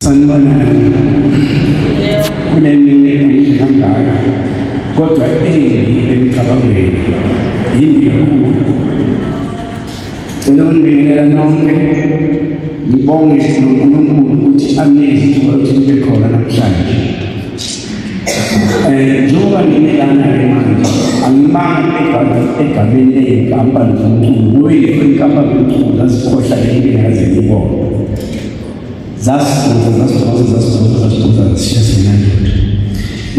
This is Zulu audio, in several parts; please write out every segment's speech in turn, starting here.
Sanibonani. Kuneminye emihle kangaka kodwa embi emicabangweni yimbi kakhulu. Cela ukunibingelela nonke, ngibonge noNkulunkulu ukuthi aneze ithuba lokuthi nibe khona namhlanje. Njengoba ngime lana-ke manje, angimanga egameni ley'nkampani zomculo, kuyo inkampani yomculo zazikhohlwa into engakaze ngiyibone. Zasidonsa, zasidonsa, zasidonsa, zasidonsa, zasishiya singenalutho.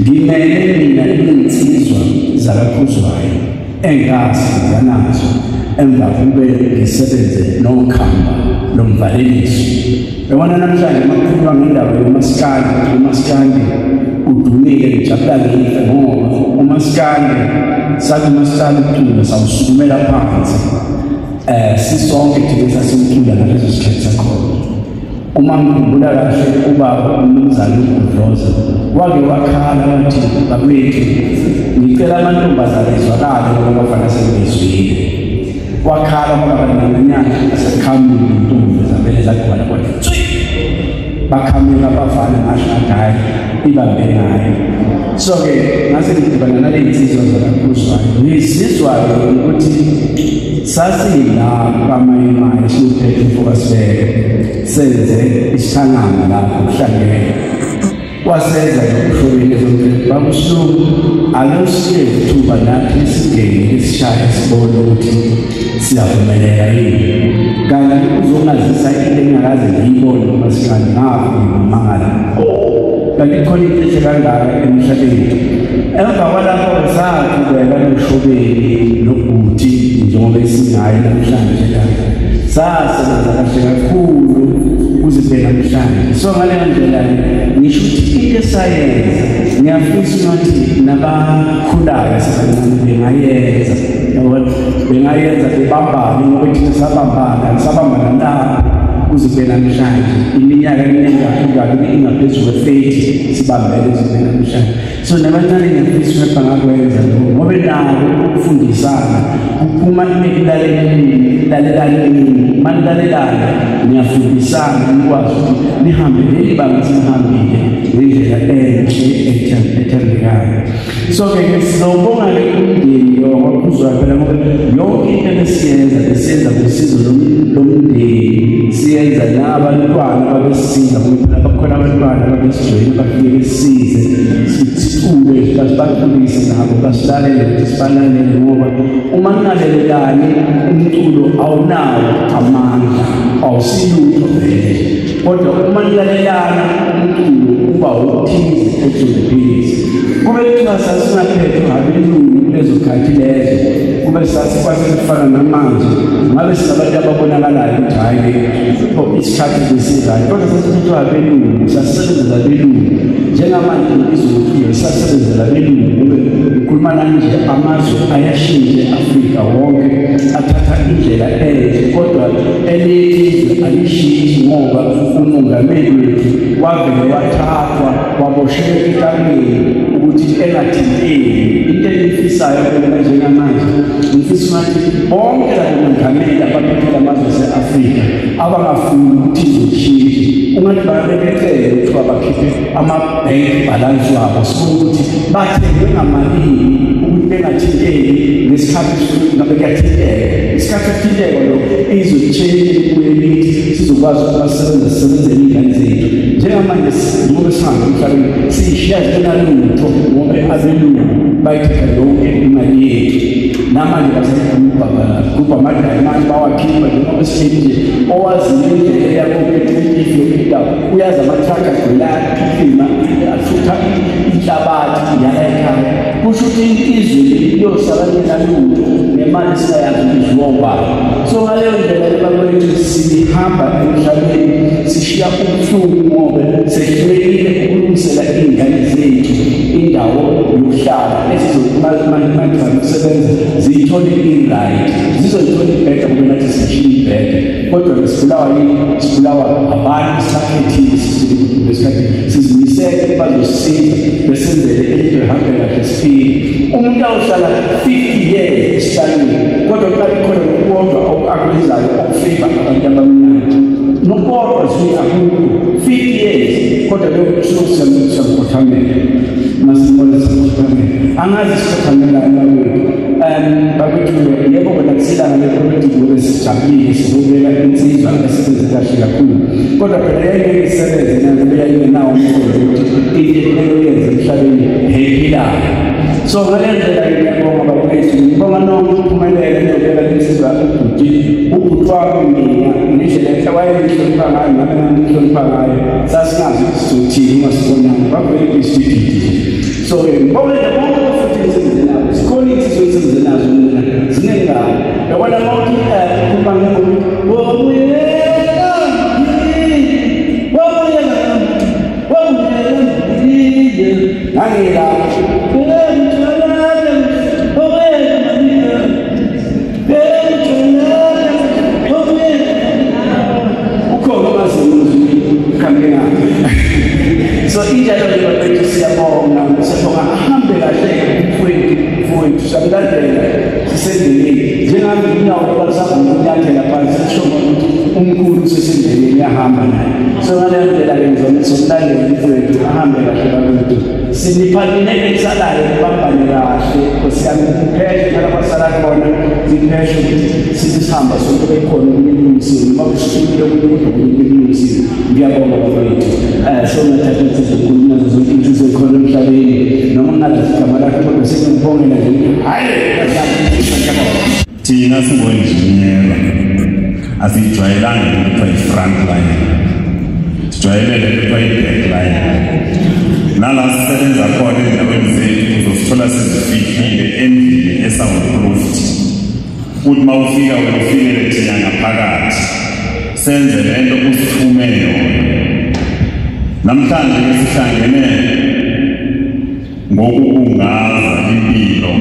Ngimele mina iy'nsizwa zakaKhuzwayo engasebenza nazo emva kube ngisebenze noKhamba nomvaleliso. Yabona namhlanje uma kukhulunywa ngendaba yomasikandi, umasikandi udumile, ngijabula ngife ngoba umasikandi sathi umasikandi ucula sawusukumela phansi. Sisonke thina sasimcula ngaleso sikhathi sakhona. Uma ngikhumbula kahle ubaba umnumzane uGudloza wake wakhala wathi, bakwethu ngicela amantombazane ezwakale ngoba abafana sebezwile. Wakhala ngoba bancanyana aseqhamile intombi zavele zagcwala kwathi tswi, bakhamela abafana, ngasho ngathi hhayi ibambe ngayo. So-ke ngase ngidibana nale nsizwa zakaKhuzwayo, ngizizwa-ke ukuthi sasila kwamayimayi siwuphethe umfokaSibeke senze isihlangano lapho kuhlangene. Waseza-ke uShobeni ezomthetho, babuhlungu, ake usinikeze ithuba nathi singene sishaye sibone ukuthi siyavumeleka yini. Kanti uzongazisa into engingakaze ngiyibone umasikandi, ngafike ngimangala. Kanti khona into enhle kangaka emhlabeni. Emva kwalapho saqhubeka noShobeni nobhuti njengoba esingaye namhlanje la. Sasebenza kahle kakhulu kuze kube namhlanje. So ngaleyo ndlela ngisho ukuthi into esayenza ngiyafisa ukuthi nabakhulayo sebancane bengayenza, yabona, bengayenza bebambane ngoba thina sabambana, sabambana nabo kuze kube namhlanje. Iminyaka eminingi kakhulu kabi ingaphezu kwe-30 sibambele kuze kube namhlanje. So nabancane ngiyafisa ukuthi bangakwenza lokho ngoba nabo ukufundisana kuphuma ekulaleleni, lalelaneni, uma nilalelana niyafundisana, nikwazi ukuthi nihambe leli banga senihambile ngendlela enhle ethandekayo. So-ke sizowubonga-ke umndeni lo wakwaKhuzwayo phela ngoba yonke into ebesiyenza besiyenza ngosizo lomndeni, siyenza nabantwana babesisiza ngoba phela bakhona abantwana babesijoyina bafike besisize sicule basibaculise nabo basilalele ukuthi sibalalele ngoba uma ningalelelani umculo awunawo amandla, awusilutho vele. Kodwa uma nilalelana umculo uba okuthize okuzokuphilisa. Kube kuthiwa sasingaphethwe abelungu kulezo khathi lezo, kube sasikwazi ukufana namanje, ngabe sinabantu ababonakalayo ukuthi hhayi-ke isikhathi besizayo, kodwa sasiphethwe abelungu, sasisebenzela abelungu. Njengamanje izwe sasebenzela abelungu, ngoba ngikhuluma nani nje amazwe ayashintsha e-Afrika wonke athatha indlela enhle, kodwa elethu izwe alishintshi ngoba umongameli wethu wavele wathathwa waboshelwa ekamereni ukuthi engathinteki. Into engiyifisayo mina njengamanje, ngifisa ukuthi bonke labo mongameli abaphethe lamazwe ase-Afrika abangafuni ukuthi izwe lishintshe, ungathi babebecele kuthiwa bakhiphe ama-bank balance wabo, sibone ukuthi bathengwe ngamalini ukuthi bengathinteki ngesikhathi ngabe kuyathinteka. Isikhathi sokuthinteka lokho izwe lishintshe libuye lithi sizokwazi ukuba sisebenze sisebenzele iy'ngane zethu. Njengamanje njengoba sihambe emhlabeni siyishiya singenalutho ngoba abelungu bayithatha yonke imali yethu. Namanje basagubha gubha amadayimani bawakhipha njengoba sihleli nje, owaziyo indlela yakoPetritifi yonke indawo uyazi amathrakha agcwele aphilima athutha inhlabathi yala ekhaya. Kusho ukuthi izwe liyosala lingenalutho nemali singayazi ukuthi idliwa ubani. So ngaleyo ndlela bakwethu sihamba emhlabeni sishiya ubuhlungu ngoba sehlulekile ukulungisela iy'ngane zethu indawo yokuhlala esizothi ukusebenza ziyithole i-right, zizoyithola ibheda ngoba nathi sishiya ibheda. Kodwa-ke sibulawa yini? Sibulawa abantu sibakhethile ngesikhathi sizimisele bazosisiza besenzele into ihambe kahle sifike. Umuntu awuhlala 50 years esihlalweni kodwa kuqala khona nokukodwa akwenzayo okufika abantu abamnyama nokodwa zwi akukho 50 years. Kodwa leyo siyamkhothamela masibona sikhothamela angazi sikhothamela bakwethu yebo kona kusilana lepolitiki ngoba sijabulile sibukela insizwa esebenze kahle kakhulu kodwa phela yayingeke isebenze nayo yayingenawo umqondo ukuthi into ekumele uyenze emhlabeni ephilayo. So ngale ndlela ngiyabonga bakwethu, ngibonga nonke ukuphumelela nokubeka insizwa ubhuti ubhuti wami mina ngendlela wayengihlonipha ngayo nami ngangihlonipha ngayo sasingazi ukuthi sizothini uma sibonana kwakuvele kuyisibhidi. So ngibonga bonke futhi engisebenze nabo zikhona insizwa engisebenze nazo mina ziningi kabi yabona mawuthi ukhuluma ngengoma So injalo nje bakwethu siyabonga siyabonga ahambe kahle mfowethu samlandela sisendleleni njengami unyawo lwasahamba ukunyathela phansi kusho ukuthi umkhulu usesendleleni uyahamba naye. So ngaleyo ndlela-ke ngizomlandela mfowethu ahambe kahle bakwethu siniphathile ekusalayo kubambane kahle nkosi yami kupheshe nalapho asala khona zipheshe ukuthi sithi sihamba sonke bekhona okunye kulungisiwe noma kusukile okunye kodwa okunye kulungisiwe. Ngiyabonga bakwethu. Songathatha insizwa enkulu nazo zonke insizwa ekhona emhlabeni noma ngingazi igama lakhe kodwa sengibongela nje hhayi. Thina singo-engineer asiyijwayelanga into ekuthiwa i-front line, sijwayele le nto ekuthiwa i-back line. Nala sisebenza khona ezindaweni zethu uzosithola sizifihlile endlini e-soundproofed. Uthi uma ufika wena ufikele thina ngaphakathi senze le nto usithume yona. Namhlanje ke sihlangene ngokubungaza impilo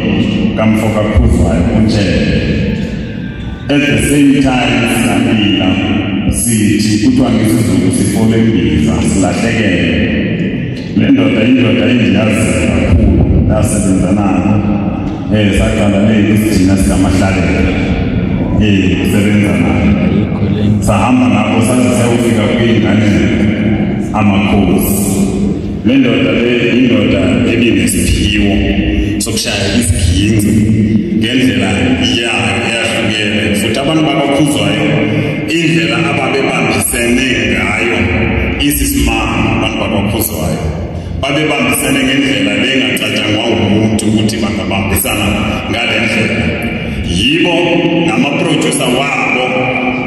kamfo kaKhuzwayo uNtshebe. At the same time siyalila sithi kuthiwa ngesiZulu sifole imbiza silahlekele. Le ndoda indoda engiyaziyo kakhulu ndasebenza nabo saqala le isidina sikamahlalelo kusebenza nabo sahamba nabo saze sayofika kwiy'ngane amakhosi. Le ndoda le indoda ebinesiphiwo sokushaya isiginci ngendlela yayo eyahlukene futhi abantu bakaKhuzwayo indlela ababebambisene ngayo isisimanga abantu bakaKhuzwayo babebambisene ngendlela lengacatshangwa umuntu ukuthi bangabambisana ngale ndlela. Yibo nama-producer wabo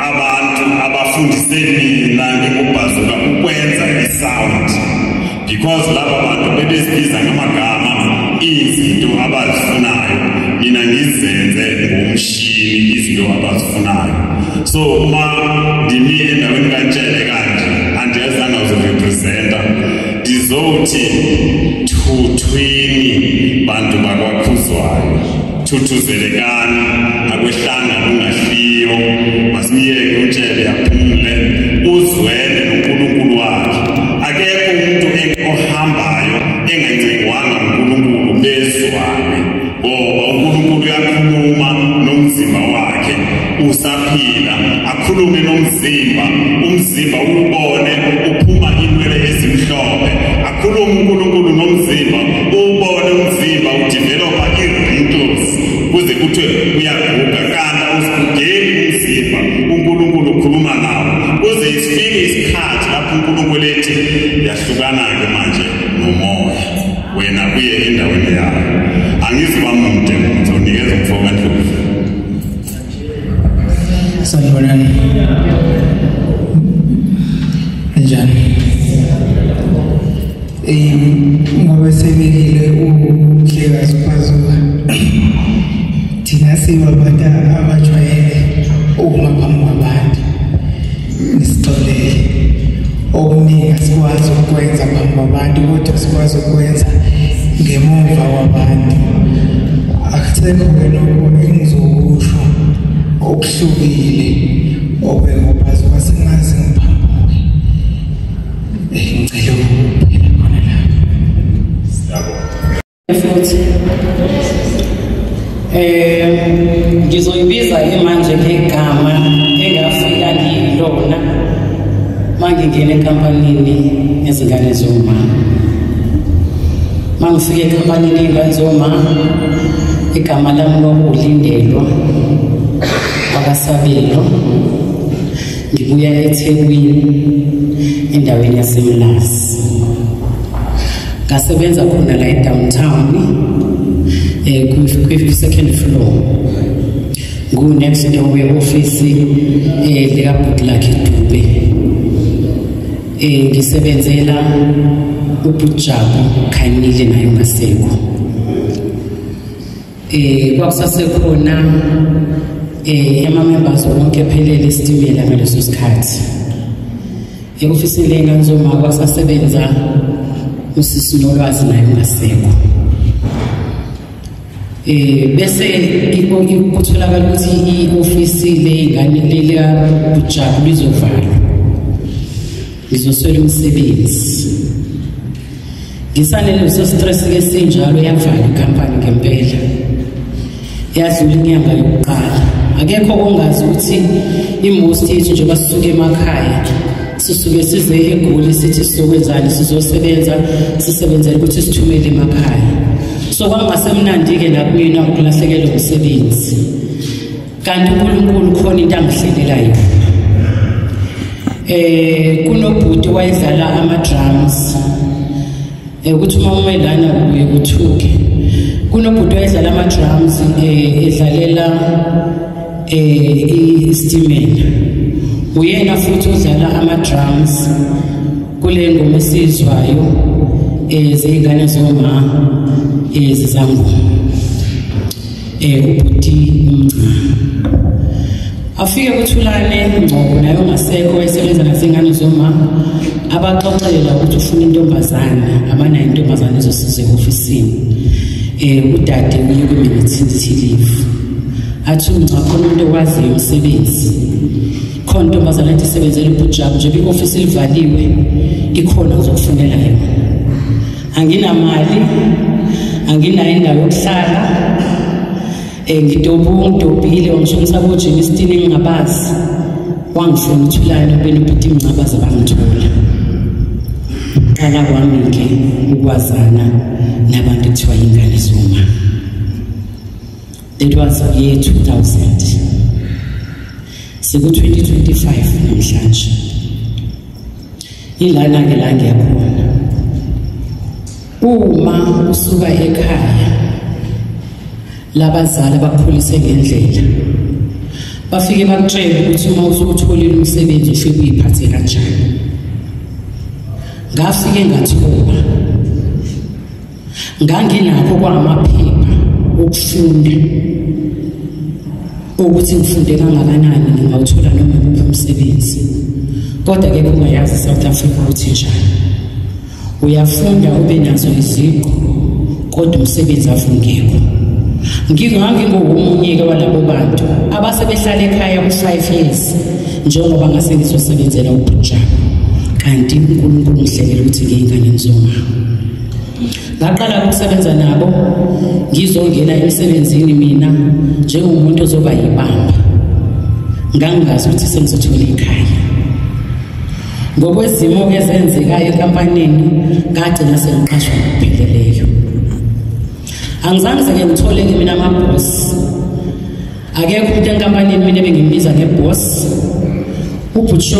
abantu abafundise mina ngikubhazuka ukwenza i-sound because laba bantu bebezibiza ngamagama izinto abazifunayo mina ngizenze ngomshini izinto abazifunayo. So uma ndimi endaweni kaNtshele kanje andiyazanga uzorepresenta ndizothi thuthwini bantu bakwaKhuzwayo thuthuzelekani akwehlanga lungahliyo masimyeke uNtshele aphumule uzwele noNkulunkulu wakhe. Akekho umuntu ohambayo engancengwanga uNkulunkulu bezwane ngoba uNkulunkulu uyakhuluma nomzimba wakhe usaphila akhulume nomzimba umzimba uwubone uphuma inwele ezimhlophe akhulume uNkulunkulu nomzimba uwubone umzimba udevelopa i-wrinkles kuze kuthiwe uyaguga kanti awusigugeli umzimba uNkulunkulu ukhuluma nawo kuze isifike isikhathi lapho uNkulunkulu ethi yahlukana-ke manje nomoya wena uye endaweni yakho. Angizuba mude ngizonikeza umfo kaNdlovu. Sanibonani. Njani? Ngoba sebekile uMhlekazi uBhazuka thina sibabantu abajwayele ukuma phambi kwabantu nisixolele okuningi asikwazi ukwenza phambi kwabantu kodwa sikwazi ukwenza ngemuva kwabantu. Akusekho-ke lokho engizokusho okuhlukile obekuBhazuka sengaze ngiphambuke. Ngicela ukuphela khona lapho. Futhi ngizoyibiza ke manje ngegama engafika ngiyilona mangingena enkampanini nezingane. ley'ngane zomama. Uma ngifika enkampanini yey'ngane zomama, igama lami kwakuwuLindelwa wakaSabelo. Ngibuya eThekwini endaweni yaseMlazi. Ngasebenza khona la e-downtown kwi-second floor. Ngu-next door we-ofisi likaBhuti Lucky Dube. Ngisebenzela uBhuti Khanyile naye ungasekho. Kwakusasekhona ama-members wonke aphelele esitimela ngaleso sikhathi. E-ofisini ley'ngane zomama kwakusasebenza usisi Nolwazi naye ungasekho. Bese kutholakala ukuthi i-ofisi ley'ngane likaBhuti lizovalwa, ngizoswela umsebenzi. Ngisaneleso stress-ke sinjalo, yavalwa ikhampani ngempela. Yadlula inyanga yokuqala. Akekho ongazi ukuthi i-most yethu njengoba sisuke emakhaya sisuke size eGoli sithi sizokwenzani, sizosebenza, sisebenzele ukuthi sithumele emakhaya. So kwangasemnandi-ke nakumina ukulahlekelwa umsebenzi. Kanti uNkulunkulu khona into angihlelela yona. Kunobhuti wayedlala ama-drums. Ukuthi uma umelana uye uthuke. Kunobhuti wayedlala ama-drums edlalela isitimela. Uyena futhi udlala ama-drums kule ngoma esizwayo zey'ngane zoma zezangoma. Ubhuti umncane. Afike kuThulane Ngcobo naye ungasekho, wayesebenza nasey'ngane zoma, abaxoxela ukuthi ufuna intombazane, abanayo intombazane ezosiza e-ofisini. Udade uye kwi-maternity leave. Athi uNgca khona umuntu owaziyo umsebenzi. Khona intombazane ethi isebenzela uBhuti nje i-ofisi livaliwe, ikhona ngizokufunela yona. Anginamali, anginayo indawo yokuhlala. Ngidobile wangishonisa koJimistini engingabazi. Wangifuna uThulane benoBhuti Mncabazi bangithola. Qala kwami-ke ukwazana nabantu ekuthiwa yingane zomama. That was year 2000. Siku-2025 namhlanje. Ilana-ke la ngiyakhona. Uma usuka ekhaya labazali abakukhulise ngendlela, bafike bakutshele ukuthi uma usutholile umsebenzi ufike uyiphathe kanjani. Ngafike ngathoba, nganginakho kwamaphepha okufunda ukuthi ngifunde kangakanani ngingawuthola noma kuphi umsebenzi. Kodwa ke kungayazi South Africa ukuthi njani. Uyafunda ube nazo iziqu kodwa umsebenzi avungekho. Ngingangingomunye walabo bantu abasebehlala ekhaya ku-5 years njengoba ngase ngizosebenzela uBhuti. Kanti uNkulunkulu ngihlelele ukuthi ngiyingane zomama. Ngaqala ukusebenza nabo, ngizongena emsebenzini mina njengomuntu ozoba yibamba. Ngangingazi ukuthi sengizothola ikhaya. Ngokwezimo ezenzekayo enkampanini, ngagcina sengiqashwa ngokupheleleyo. Angizange ke ngithole ke mina amabhosi. Akekho umuntu enkampanini mina ebengimbiza ngebhosi. UBhuti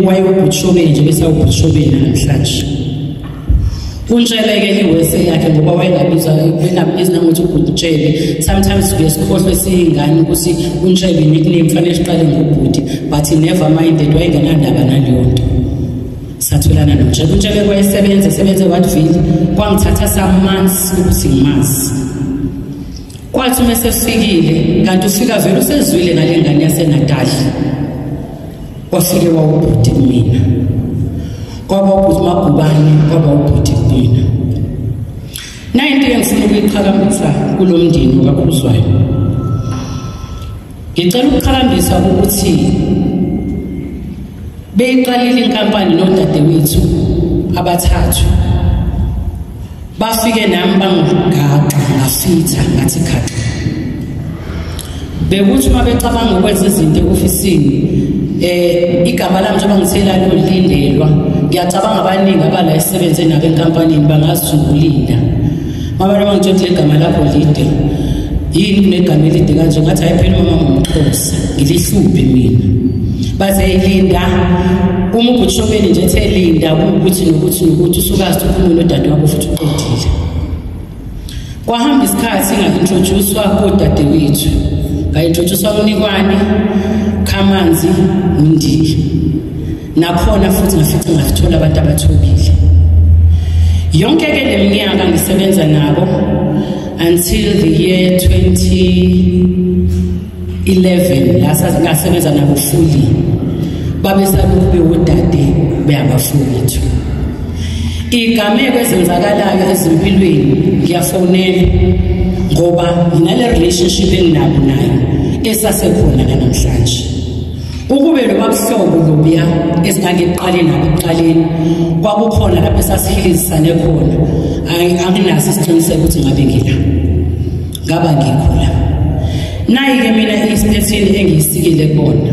wayewuBhuti nje bese uBhuti namhlanje. Untshele-ke iwese yakhe ngoba wayengabizwa bengabizi nangokuthi uBhuti. Sometimes sibuye sikhohlwe siyingane ukuthi uNtshele nickname fanele siqale ngoBhuti, but he never minded, wayengenandaba naleyo nto. Satholana noNtshele. UNtshele wayesebenza esebenze eWattville, kwangithatha some months ukuthi ngimazi. Kwathi uma esefikile, kanti ufika vele usezwile ngale ngane yaseNatal. Wafike wawubhuti kumina. Kwaba ubhuti Magubane, kwaba ubhuti kumina. Nayi into engifuna ukuyiqhakambisa kulo mndeni kaKhuzwayo. Ngicela ukuqhakambisa ukuthi beyiqalile inkampani nodadewethu abathathu. Bafike nami bangigaxa, ngafitha, ngathi khaxa. Bekuthi uma becabanga ukwenza izinto e-ofisini, igama lami njengoba ngithela lolindelwa, Ngiyacabanga abaningi abala esebenze nabo enkampanini bangazulinda. Mama noma ngitshela igama lakho lide. Yini kunegama elide kanje ngathi hayi phela mama ngumxhosa ngilihluphi mina. Baze ilinda uma ubushobeni nje ethe linda ukuthi nokuthi nokuthi usukazi ukhuluma nodadewabo futhi uqedile. Kwahamba isikhathi nga-introduce-wa kodadewethu. Nga-introduce-wa kuNikwane, Khamanzi, uNdiki. Nakhona futhi ngafica ngathola abantu abathobile. Yonke ke le minyaka ngisebenza nabo until the year 2011 la ngasebenza nabo fully. Babesalokhu bewodade beyabafowethu. Igameko ezenzakalayo ezimpilweni ngiyafonela ngoba nginale relationship enginabo nayo esasekhona namhlanje. Ukube loba buhlobo lobuya esingangeqale nabo ekuqaleni kwakukhona lapho esasihilizisane khona, anginaso isiqiniseko ukuthi ngabe ngila ngaba ngikhula. Nayi-ke mina isiphetshini engiyisikile kubona,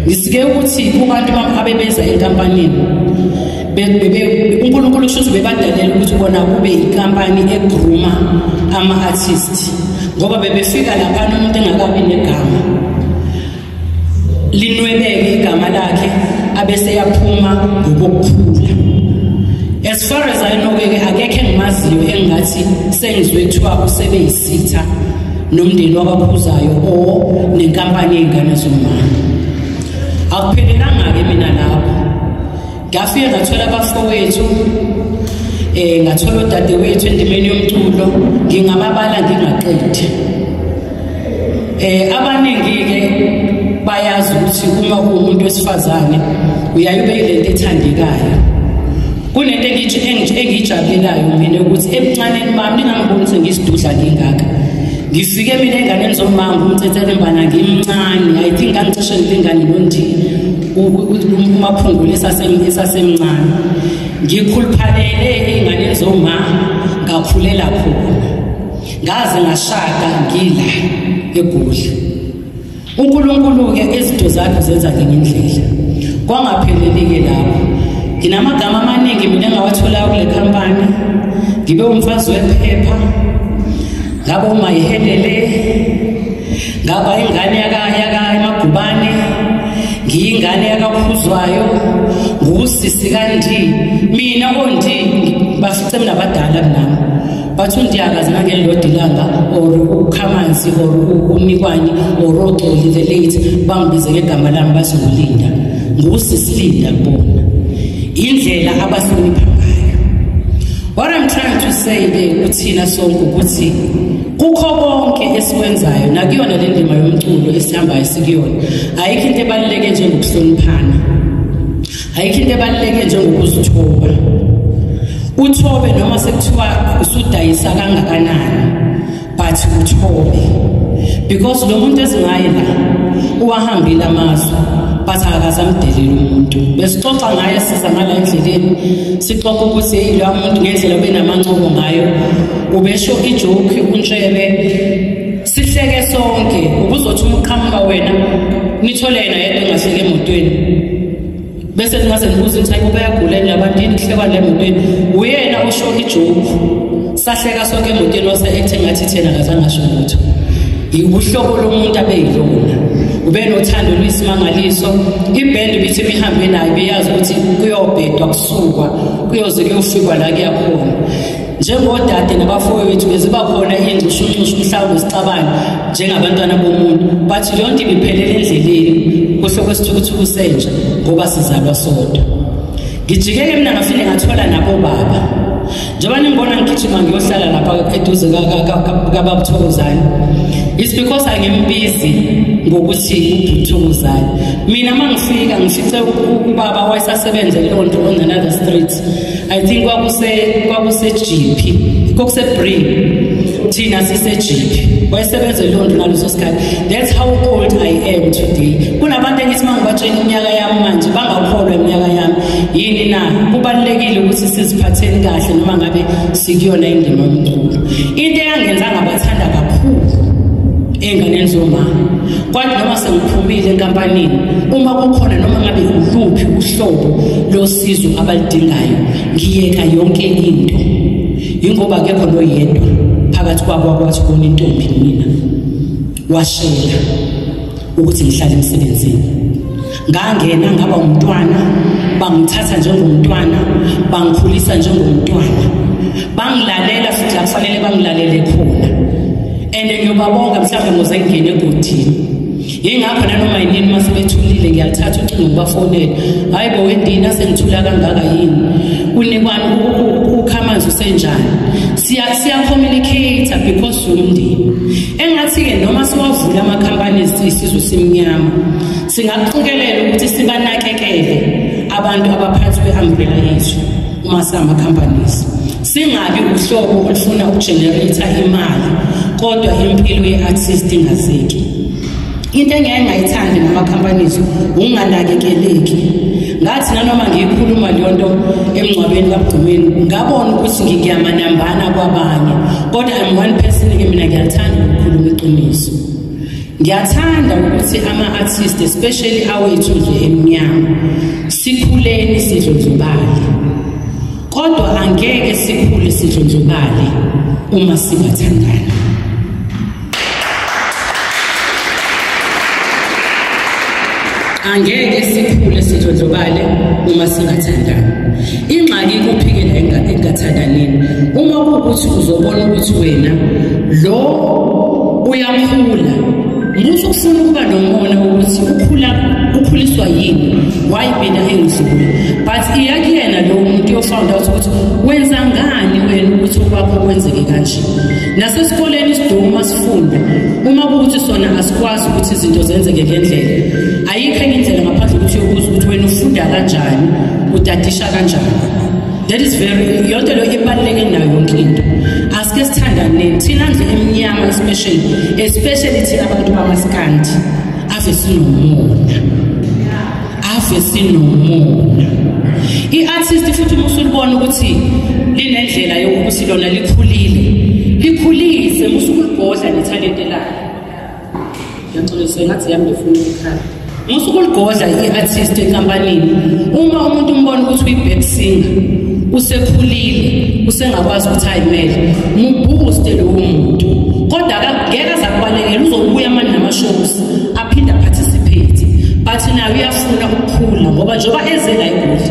ngisike ukuthi kubantu abebeza enkampanini uNkulunkulu kusho ukuthi bebadalela ukuthi bona kube inkampani egruma ama-artist, ngoba bebefika laphana umuntu engakabi negama linwebeke igama lakhe abese yaphuma ngokukhula. As far as I know ke akekho engimaziyo engathi sengizwe kuthiwa usebeyisitha nomndeni wakwaKhuzayo o nenkampani yey'ngane zomama. Akuphelelanga-ke mina lapho, ngafike ngathola abafowethu, ngathola odadewethu endimeni yomculo, ngingababala ngingaqedi. Abaningi-ke bayazi ukuthi uma kuwumuntu wesifazane uyaye ube yilento ethandekayo. Kunento engiyijabulelayo mina ukuthi ebuncaneni bami ningangiboni sengiyisidudla ngingaka. Ngifike mina enganeni zomama umthethelembana ngimncane, I think ngangicishe ngilingane noNdi uMaphungule esasemncane. Ngikhuluphalele ey'nganeni zoma ngakhulela khona. Ngaze ngashada ngila eGoli. uNkulunkulu-ke izinto zakhe zenza ngenye indlela. Kwangapheleli-ke lapho. Nginamagama amaningi mina engawatholayo kule khampani. Ngibe umfazi wephepha, ngaba umayihelele, ngaba ingane yaka eMagubane, ngiyingane yakaKhuzwayo, ngusisi kaNdi. Mina oNdi bafice mina abadala kunami. Bathi uNdi akaze nangelilodwa ilanga or uKhamanzi or uNikwane or oXoli the late bangibize ngegama lami bathi nguLinda. Ngusisi Linda kubona. Indlela abahlonipha ngayo. What I'm trying to say ke kuthina sonke ukuthi kukho konke esikwenzayo nakuyona le ndima yomculo esihambayo sikuyona, ayikho into ebaluleke njengokuhloniphana, ayikho into ebaluleke njengokuzithoba. Uthobe noma sekuthiwa usudayisa kangakanani, but uthobe because lo muntu ezingaye la uwahambile amazwe but akaze amdelele umuntu. Besixoxa ngaye siza ngala endleleni, sixoxa ukuthi lo muntu ngendlela obenamancoko ngayo ubesho ijoke uNtshebe, sihleke sonke. Ubuzothi umqhamuka wena nithole yena yedwa engahleke emotweni, bese ngase ngibuza ukuthi hayi bayagula yini labantu, yini kuhlekwa le emotweni? Uyena osho ijoke, sahleka sonke emotweni, wase ethe ngathi thena akazange asho lutho. Ubuhlobo lomuntu abeyilona, ube nothando lwisimangaliso. Ibhendi ibithi imihambe nayo ibiyazi ukuthi kuyobhedwa kusukwa kuyoze kuyofikwa la kuyakhona. Njengodade nabafowethu beziba khona iy'nxushunxushu mhlawumbe zixabane njengabantwana bomuntu, but leyo nto ibiphelele endleleni kuhle kwesithukuthuku sentsha ngoba sizalwa sodwa. Ngijike-ke mina ngafike ngathola nabo baba. Njengoba ningibona ngigijima ngiyohlala lapha eduze kaBaba Thokozani, it's because angimbizi ngokuthi uButhokozani. Mina uma ngifika ngifice ubaba wayesasebenza leyo nto on another street. I think kwakuse-GP, kwakuse-Bring, thina sise-GP. Wayesebenza leyo nto ngaleso sikhathi. That's how old I am today. Kunabantu engithi uma ngibatshela iminyaka yami manje bangakholwa iminyaka yami. Yini na? Kubalulekile ukuthi siziphatheni kahle noma ngabe sikuyona indima yomculo. Into eyangenza ngabathanda kakhulu Ey'nganeni zomama. Kwathi noma sengiphumile enkampanini, uma kukhona noma ngabe uluphi uhlobo losizo abaludingayo, ngiyeka yonke into. Yingoba akekho noyedwa phakathi kwabo akwazi ukubona intombi mina. Washela ukuthi ngihlale emsebenzini. Ngangena ngaba umntwana, bangithatha njengomntwana, bangikhulisa njengomntwana. Bangilalela futhi la kufanele bangilalele khona. And ngiyobabonga mhlawumbe ngoze ngingene egodini. Yingakho nanoma yinini uma sebethulile ngiyalithatha ucingo ngibafonele. Hayi bo wendini asengithula kangaka yini? Unikwani ukhamanzi usenjani? Siya communicate because umndeni. Engathi ke noma siwavula ama companies isizwe simnyama, singaqikelela ukuthi sibanakekele abantu abaphansi kwe-umbrella yethu uma singama companies. Singabi uhlobo olufuna ukugenerate imali kodwa impilo ye-artist ingazeki. Into engiyaye ngayithandi ngama-companies unganakekeleki. Ngathi nanoma ngiyikhuluma leyo nto emngcwabeni kaBgumeni, ngabona ukuthi ngiyamanambana kwabanye, kodwa I'm one person-ke mina ngiyathanda ukukhuluma iqiniso. Ngiyathanda ukuthi ama-artist especially awethu nje emnyama sikhuleni sidlondlobale, kodwa angeke sikhule sidlondlobale uma singathandani. Angeke sikhule sidlondlobale uma singathandani. Ingxaki ikuphikela engathandanini. Uma kuwukuthi uzobona ukuthi wena lo uyakhula, musu ufuna ukuba nomona ukuthi ukhula ukhuliswa yini, why mina engidlula. But iyakuyena lo muntu uyofound out ukuthi wenza ngani wena ukuthi okwakho kwenzeke kanje. Nasesikoleni isiduma sifunda, uma kuwukuthi sona asikwazi ukuthi izinto zenzeke ngendlela, ayikho enye indlela ngaphandle ukuthi uyobuza ukuthi wena ufunda kanjani, utadisha kanjani. That is very, yonke leyo ibaluleke nayo yonke into. Asike sithandaneni thina nje emnyama especially thina abantu bamaskandi, ave sinomona. Ave sinomona. I-artist futhi uma usulibona ukuthi linendlela yokuthi lona likhulile, likhulise musukulibhodla nethalente lakhe. Ngiyaxolisa ngathi yami ngifuna ukukhala. Musukuligodla i-artist enkampanini. Uma umuntu umbona ukuthi uyi-back singer, usekhulile, usengakwazi ukuthi ayimele, mubooste lowo muntu. Kodwa ngeke azakubalekela, uzobuya manje nama-shows aphinde participate. But naye uyafuna ukukhula ngoba njengoba eze la eGoli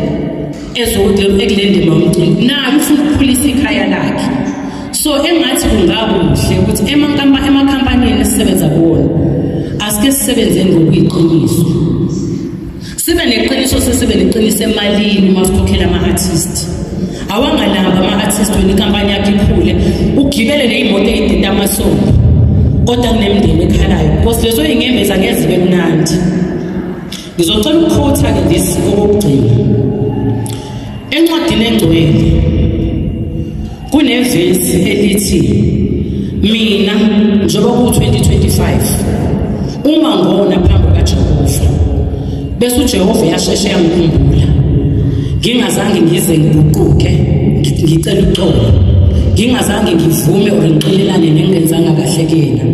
ezode ekule ndima yomculo, naye ufuna ukukhulisa ikhaya lakhe. So engathi kungakuhle ukuthi emakhampanini esisebenza kuwona asike sisebenzeni ngokuyiqiniso. Sibe neqiniso, sesibe neqiniso emalini uma sikhokhela ama-artist. Awangalamba ama-artist wena inkampani yakho ikhule, ugibele ney'moto ey'dinda amasonto, kodwa kunemindeni ekhalayo. Because lezo y'nyembezi angeke zibe mnandi. Ngizocela ukukhotha-ke this okokugcina. Encwadini engcwele kunevesi elithi mina njengoba ku-2025 uma ngona phambi kukaJehova bese uJehova uyasheshe yangikhumbula, ngingazange ngize ngiguquke ngicela uxolo, ngingazange ngivume or ngixolelane nengenzanga kahle kuyena,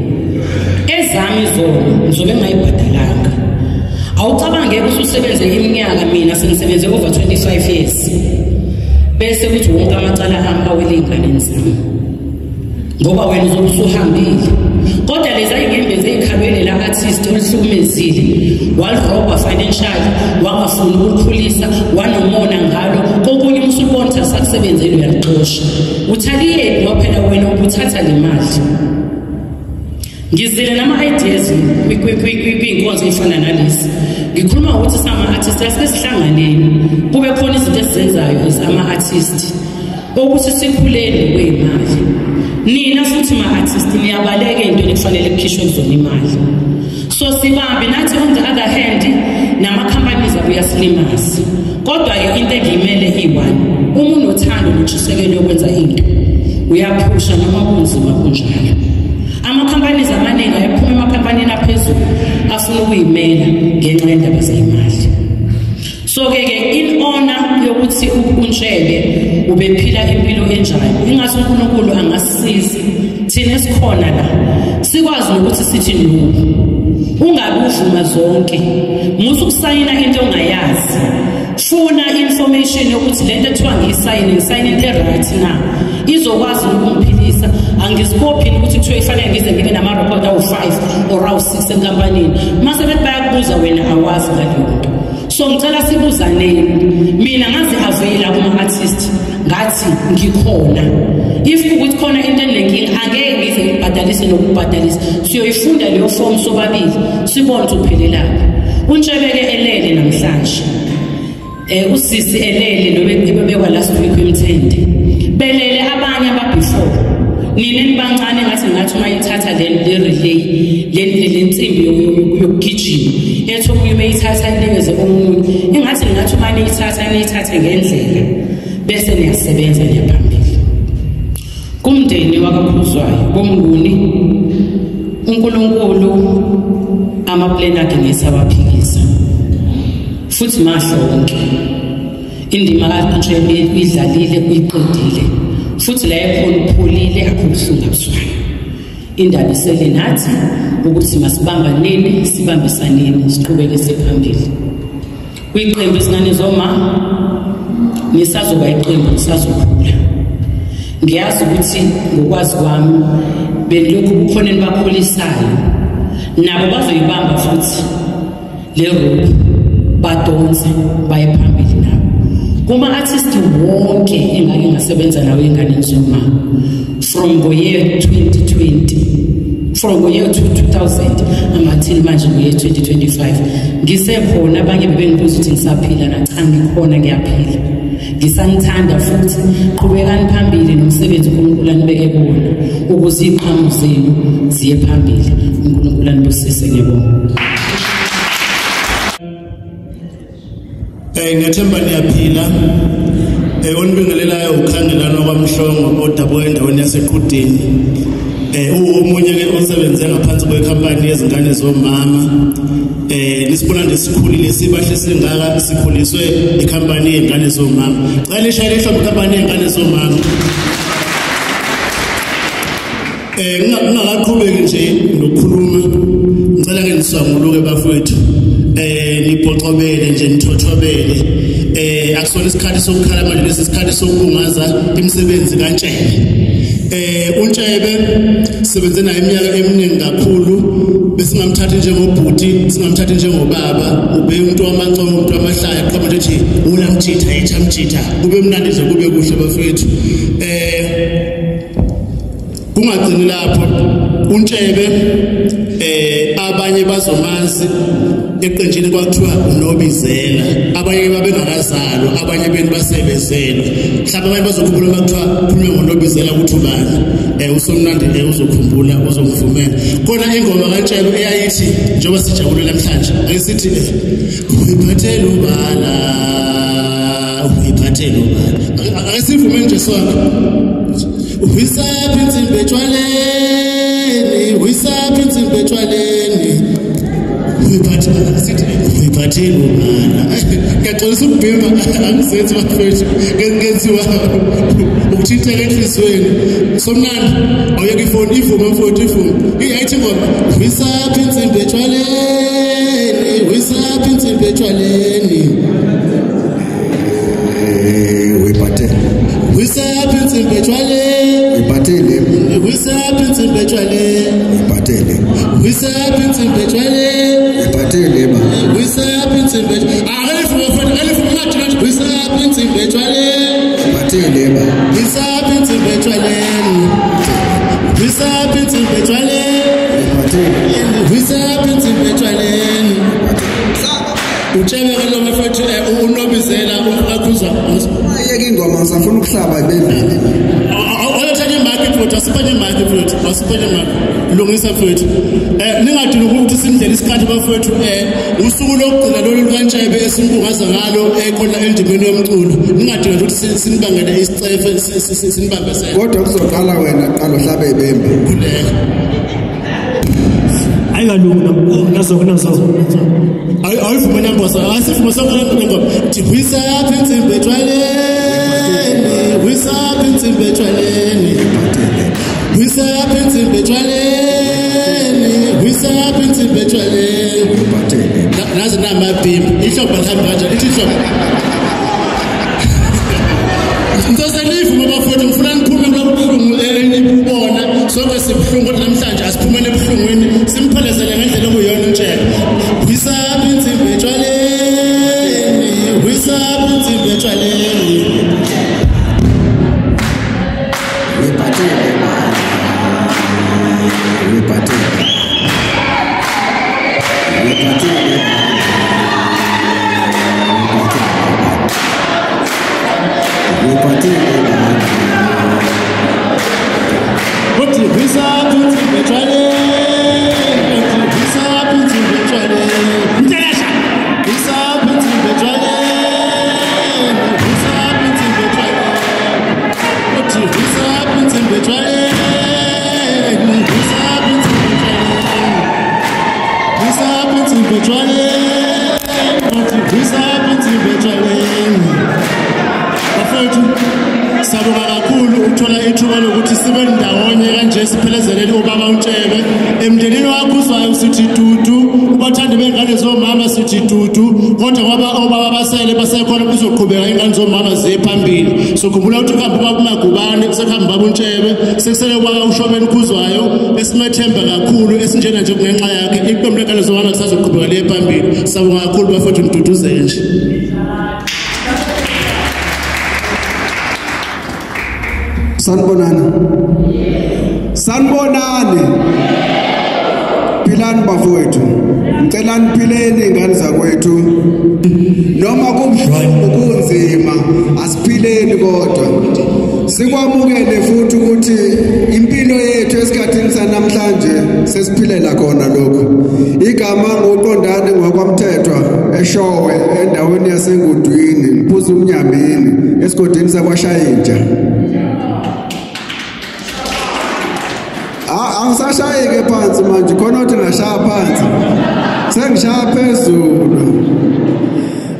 ezami izono ngizobe ngayibhadalanga. Awucabange ukuthi usebenze iminyaka, mina sengisebenze over 25 years, bese kuthi wonke amacala ami awele ey'nganeni zami ngoba wena uzobe usuhambile. Kodwa lezi ay'nyembezi ey'khabele la artist olihlukumezile, walirobha financially, wangafuni ukulikhulisa, wanomona ngalo, kokunye uma usulibona ukuthi alisakusebenzeli uyalixosha. Uthaliyeni ngoba phela wena ubuthatha le mali. Ngizile nama-ideas kwiy'nkonzo ey'fana nalezi. Ngikhuluma ngokuthi sama-artist asike sihlanganeni, kube khona izinto esizenzayo as ama-artist ukuthi sikhuleni kwey'mali. Nina futhi ma-artist niyabaleka ey'ntweni ekufanele kukhishwe kuzona imali. So sibambe nathi on the other hand nama-companies abuya silimaze. Kodwa-ke into engiyimele iyi-one, uma unothando notshisekelo yokwenza into, uyaphusha noma kunzima kunjalo. Ama-companies amaningi ayephuma emakhampanini aphezulu afuna ukuyimela ngenxa yendaba zeyimali. So-ke ke in honor yokuthi ukuthi uNtshebe ubephila impilo enjani. Ingase uNkulunkulu angasisiza thina esikhona la sikwazi nokuthi sithi no. Ungabe uvuma zonke, musu ukusayina into ongayazi. Funa information yokuthi lento ethiwa ngiyisayine, ngisayine into e-right na, izokwazi ukungiphilisa. Angizibophi ukuthi kuthiwe ifanele ngize ngibe nama-record awu-5 or awu-6 enkampanini, mase bethi bayakubuza wena awazi ngaleyo nto. So ngicela sibuzaneni. Mina ngazi-availa kuma-artist, ngathi ngikhona. If ukuthi khona into enenkinga, angeke ngize ngibhadalise nokubhadalisa. Siyoyifunda leyo form sobabili, sibone ukuthi uphelelaphi. UNtshebeke elele namhlanje, usisi elele nobebekwa last week emthende, belele abanye aba-before. Nina nibancane ngathi ngathi uma ithatha le relay, le nsimbi yokugijima ethi omunye uma eyithatha inikeze omunye, ingathi ngathi uma niyithatha niyithathe ngendlela bese niyasebenza niyaphambili. Kumndeni wakaKhuzwayo boMnguni, uNkulunkulu amapleni akhe ngesawaphikisa futhi mahle wonke. Indima kaNtshebe uyidlalile, uyiqedile, futhi la ekhona upholile, akho buhlungu abuzwayo. Indaba isele nathi ukuthi masibambaneni, sibambisaneni, siqhubeke siphambili. Kwiqembu Izingane Zoma nisazoba iqembu, nisazokhula. Ngiyazi ukuthi ngokwazi kwami belokhu kukhona enibakhulisayo, nabo bazoyibamba futhi le rope badonse baye phambili nabo. Kuma-artist wonke engake ngasebenza nawo Ey'nganeni Zoma from ngoyear 2020, from ngoyear 2000 until manje ngoyear 2025, ngisekhona. Abanye bebengibuza ukuthi ngisaphila na, cha ngikhona, ngiyaphila, ngisanithanda futhi. Qhubekani phambili nomsebenzi uNkulunkulu anibeke kuwona ukuze iqhamu zenu ziye phambili. uNkulunkulu anibusise, ngiyabonga. Ngiyathemba niyaphila. Onibingelelayo uKhangelani kwaMhlongo odabuka endaweni yaseQhudeni. Omunye ke osebenze ngaphansi kwekhampani yezingane zomama. Nisibona nje sikhulile, sibahle singaka, sikhuliswe ikhampani yezingane zomama. Cela nishayele ihlombe ikhampani yezingane zomama. Ngingakaqhubeki nje nokukhuluma, ngicela ke niswanguluke bafowethu. Nibhoxobele nje, nithothobele. Akusona isikhathi sokukhala manje, lesi isikhathi sokubungaza imisebenzi kaNtshebe. uNtshebe sisebenze naye iminyaka eminingi kakhulu, besingamthathi njengobhuti, singamthathi njengobaba. Ube umuntu wamancomo, umuntu wamahlaya, qhama nje ethi ulamjitha, yethamjitha, kube mnandi nje, kube kuhle bafethu. Kungagcini lapho, uNtshebe abanye bazomazi eqenjini kwakuthiwa uNobizela, abanye babengakazalwa, abanye benu basebezelwe. Mhlawumbe abanye bazokhumbula uma kuthiwa khulunywa ngoNobizela ukuthi ubani. uSomnandi uzokhumbula, uzomvumela. Khona ingoma kaNtshebe eyayithi njengoba sijabule namhlanje, ayisithi uyiphathele ubala, uyiphathele ubala. Ake sivume nje sonke. Uyisaphi insimbi etshwaleni, uyisaphi insimbi etshwaleni, uyiphathele ubala. Ngiyaxolisa ukubhimba, angizenzi bafethu, ngenziwa ukuthinteka enhliziyweni. Somnandi awuyeke ifoni, ivume mfowethu, ivume. Iyayithi ingoma, uyisaphi insimbi etshwaleni, uyisaphi insimbi etshwaleni, uyiphathele, uyisaphi insimbi etshwaleni, uyiphathele, uyisaphi insimbi etshwaleni, uyiphathele, uyisaphi insimbi etshwaleni, uyiphathele ba, uyisaphi insimbi etshwaleni. Akalivume mfowethu, akalivume ngathi manje, uyisaphi insimbi etshwaleni, uyiphathele ba, uyisaphi insimbi etshwaleni, uyisaphi insimbi etshwaleni, uyiphathele, uyisaphi insimbi etshwaleni. Utshebe ke lo mfowethu uNobizela uKhuzwa. Ayeke ingoma, ngisafuna ukuhlaba ibembili. Awuthathe imaki mfowethu, asiphathe imaki mfowethu, asiphathe imaki. Lungisa mfowethu. Ningadini ukuthi simdlele isikhathi bafowethu. Usuku lokugcina lolu lukaNtshebe esimbungaza ngalo ekhona endimeni yomculo. Ningadini ukuthi sinibangele isicefe, sinibambesele. Kodwa kuzoqala wena, qala uhlabe ibembe. Khuleka. Ayi Ayinalungu nazo nazo. Ayivuma nambosa, asivuma sonke ngoma. Thi wisaphi insimbi etshwaleni, wisaphi insimbi etshwaleni. Wisaphi insimbi etshwaleni, wisaphi insimbi etshwaleni. Nazo namabhimbi, ihlombe lihambe kanjani? Ithi ihlombe. Ngizoselivu bafowethu, ngifuna niphume kulobuhlungu enibubona. Sonke sibuhlungu kodwa namhlanje asiphumele ebuhlungwini, simphelezele ngendlela okuyiyona uNtshebe. Wisaphi insimbi etshwaleni, wisaphi insimbi etshwaleni. Wephathele baba, wephathele, wephathele, wephathele baba. Uthi wisaphi insimbi etshwaleni, uthi wisaphi insimbi etshwaleni. Mntelesha, wisaphi insimbi etshwaleni, wisaphi insimbi etshwaleni. Uthi wisaphi insimbi etshwaleni, wisaphi insimbi etshwaleni. Wisaphi insimbi etshwaleni, uthi wisaphi insimbi etshwaleni. Bafowethu, sabonga kakhulu ukuthola ithuba lokuthi sibe ndawonye kanje siphelezelele ubaba uNtshebe. Emndenini wakho uzwayo sithi dudu, kubathandi bengane zomama sithi dudu, kodwa ngoba obaba basele basekhona kuzoqhubeka ingane zomama ziye phambili. So khumbula ukuthi kuhamba ubaba uMagubane, sekuhamba ubaba uNtshebe, sekusele ubaba uShobeni Khuzwayo esimethemba kakhulu esinjena nje ngenxa yakhe iqembu lengane zomama kusazoqhubeka liye phambili. Sabonga kakhulu bafowethu, niduduzeke nje. Sanibonani. Sanibonani. Philani bafowethu. Ngicela niphileni ingane zakwethu. Noma kubuhlungu kunzima, asiphileni kodwa. Sikwamukele futhi ukuthi impilo yethu esikhathini sanamhlanje sesiphilela khona lokho. Igama nguQondani ngwakwamthethwa eShowe endaweni yaseNgudwini, Mphuzu umnyamini, esigodini sakwaShayinja. Angisashayeke phansi manje, khona uthi ngashaya phansi, sengishaya phezulu.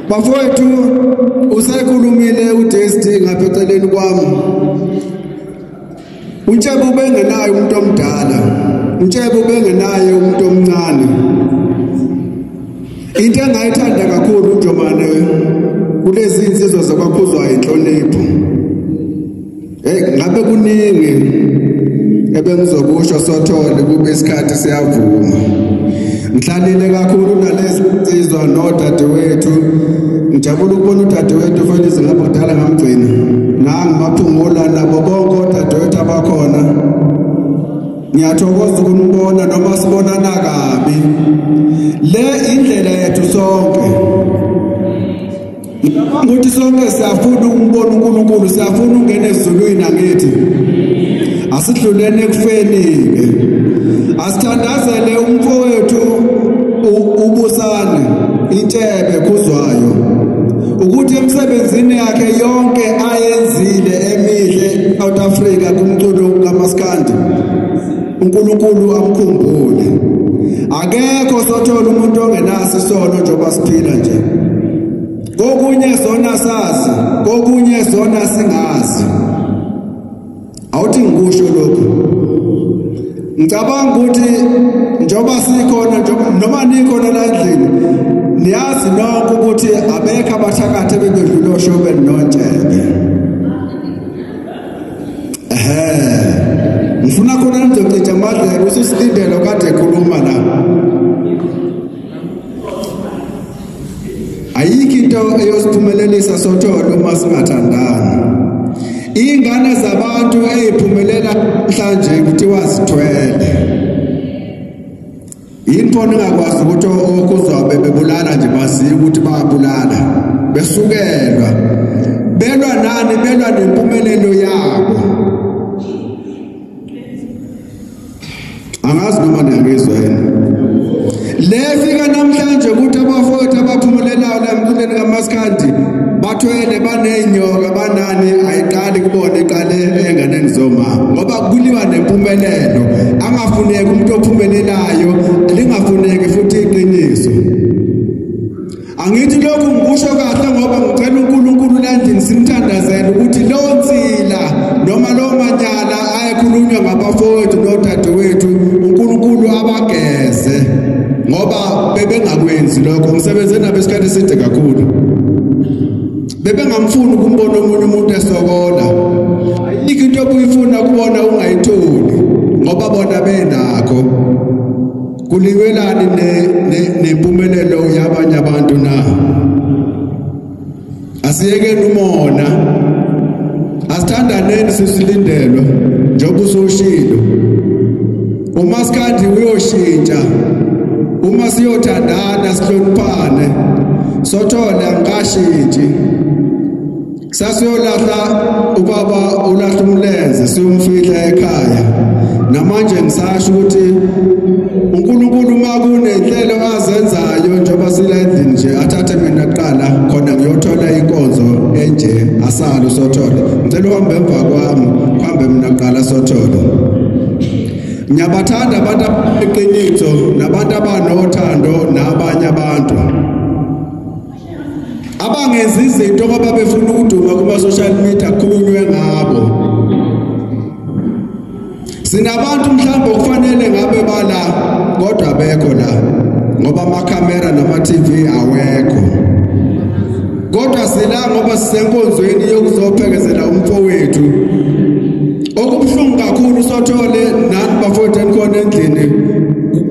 Bafowethu, usekhulumile uDSD ngapha eceleni kwami. uNtshebe ubengenaye umuntu omdala, uNtshebe ubengenaye umuntu omncane. Into engayithanda kakhulu uNjomane kulezi insizwa zakwaKhuzwayo inhlonipho. Hey, ngabe kuningi ebengizokusho sothole kube isikhathi siyavuma. Ngihlalile kakhulu nalezi insizwa nodadewethu. Ngijabula ukubona udadewethu Felice lapho kudala ngamgcina. Nangi Maphungula nabo bonke odadewethu abakhona. Ngiyathokoza ukunibona noma sibonana kabi. Le indlela yethu sonke. Ukuthi sonke siyafuna ukubona uNkulunkulu, siyafuna ukungena ezulwini angithi. Asidluleni ekufeni-ke. Asithandazele umfowethu uBusane Intshebe Khuzwayo ukuthi emsebenzini yakhe yonke ayenzile emihle South Africa kumculo kaMaskandi, uNkulunkulu amkhumbule. Akekho sothola umuntu ongenaso isono njengoba siphila nje. Kokunye sona sazi, kokunye sona singazi. Awuthi ngikusho lokho. Ngicabanga ukuthi njengoba sikhona noma nikhona la endlini, niyazi nonke ukuthi abekho abathakathi bebedlula oShobeni noNtshebe. Ngifuna khona nizocija amadlebe ususilindele kade ekhuluma la. Ayikho into eyosiphumelelisa sothole uma singathandani. Ingane zabantu eyiphumelela namhlanje kuthiwa zithwele. Yini ningakwazi ukuthi oKhuzwayo bebulala nje, baziyo ukuthi bayabulala, besukelwa belwa nani, belwa nempumelelo yabo. Angazi noma niyangizwa yini. Le fika namhlanje ukuthi abafowethu abaphumelelayo la emculweni kaMaskandi bathwele baney'nyoka banani, ayiqali kubona, iqale ey'nganeni zomama, ngoba kuliwa nempumelelo. Angafuneki umuntu ophumelelayo, lingafuneki kukhulunywa ngabafowethu nodadewethu uNkulunkulu abageze ngoba bebengakwenzi lokho. Ngisebenze nabo isikhathi eside kakhulu, bebengamfuni ukumbona omunye umuntu esokola. Ayikho into obuyifuna kubona ungayitholi ngoba bona benakho. Kuliwelani nempumelelo yabanye abantu na? Asiyekeni umona, asithandaneni sisilindelwe njengoba usushilo. Umaskandi uyoshintsha uma siyothandana sihloniphane, sothole angikashintshi. Sasiyolahla ubaba ulahla umlenze siyomfihla ekhaya. Namanje ngisasho ukuthi uNkulunkulu uma kunenhlelo azenzayo njengoba sila endlini nje athathe mina kuqala khona ngiyothola inkonzo enje asalo sothole. Ngicela uhambe emva kwami, uhambe mina kuqala sothole. Ngiyabathanda abantu abeqiniso nabantu abanothando nabanye abantu abangenzi izinto ngoba befuna ukuduma kuma social media kukhulunywe ngabo. Sinabantu mhlawumbe okufanele ngabe bala kodwa bekho la ngoba amakhamera nama TV awekho, kodwa sila ngoba sisenkonzweni yokuzophekezela umfowethu. Okubuhlungu kakhulu sothole nani bafowethu enikhona endlini,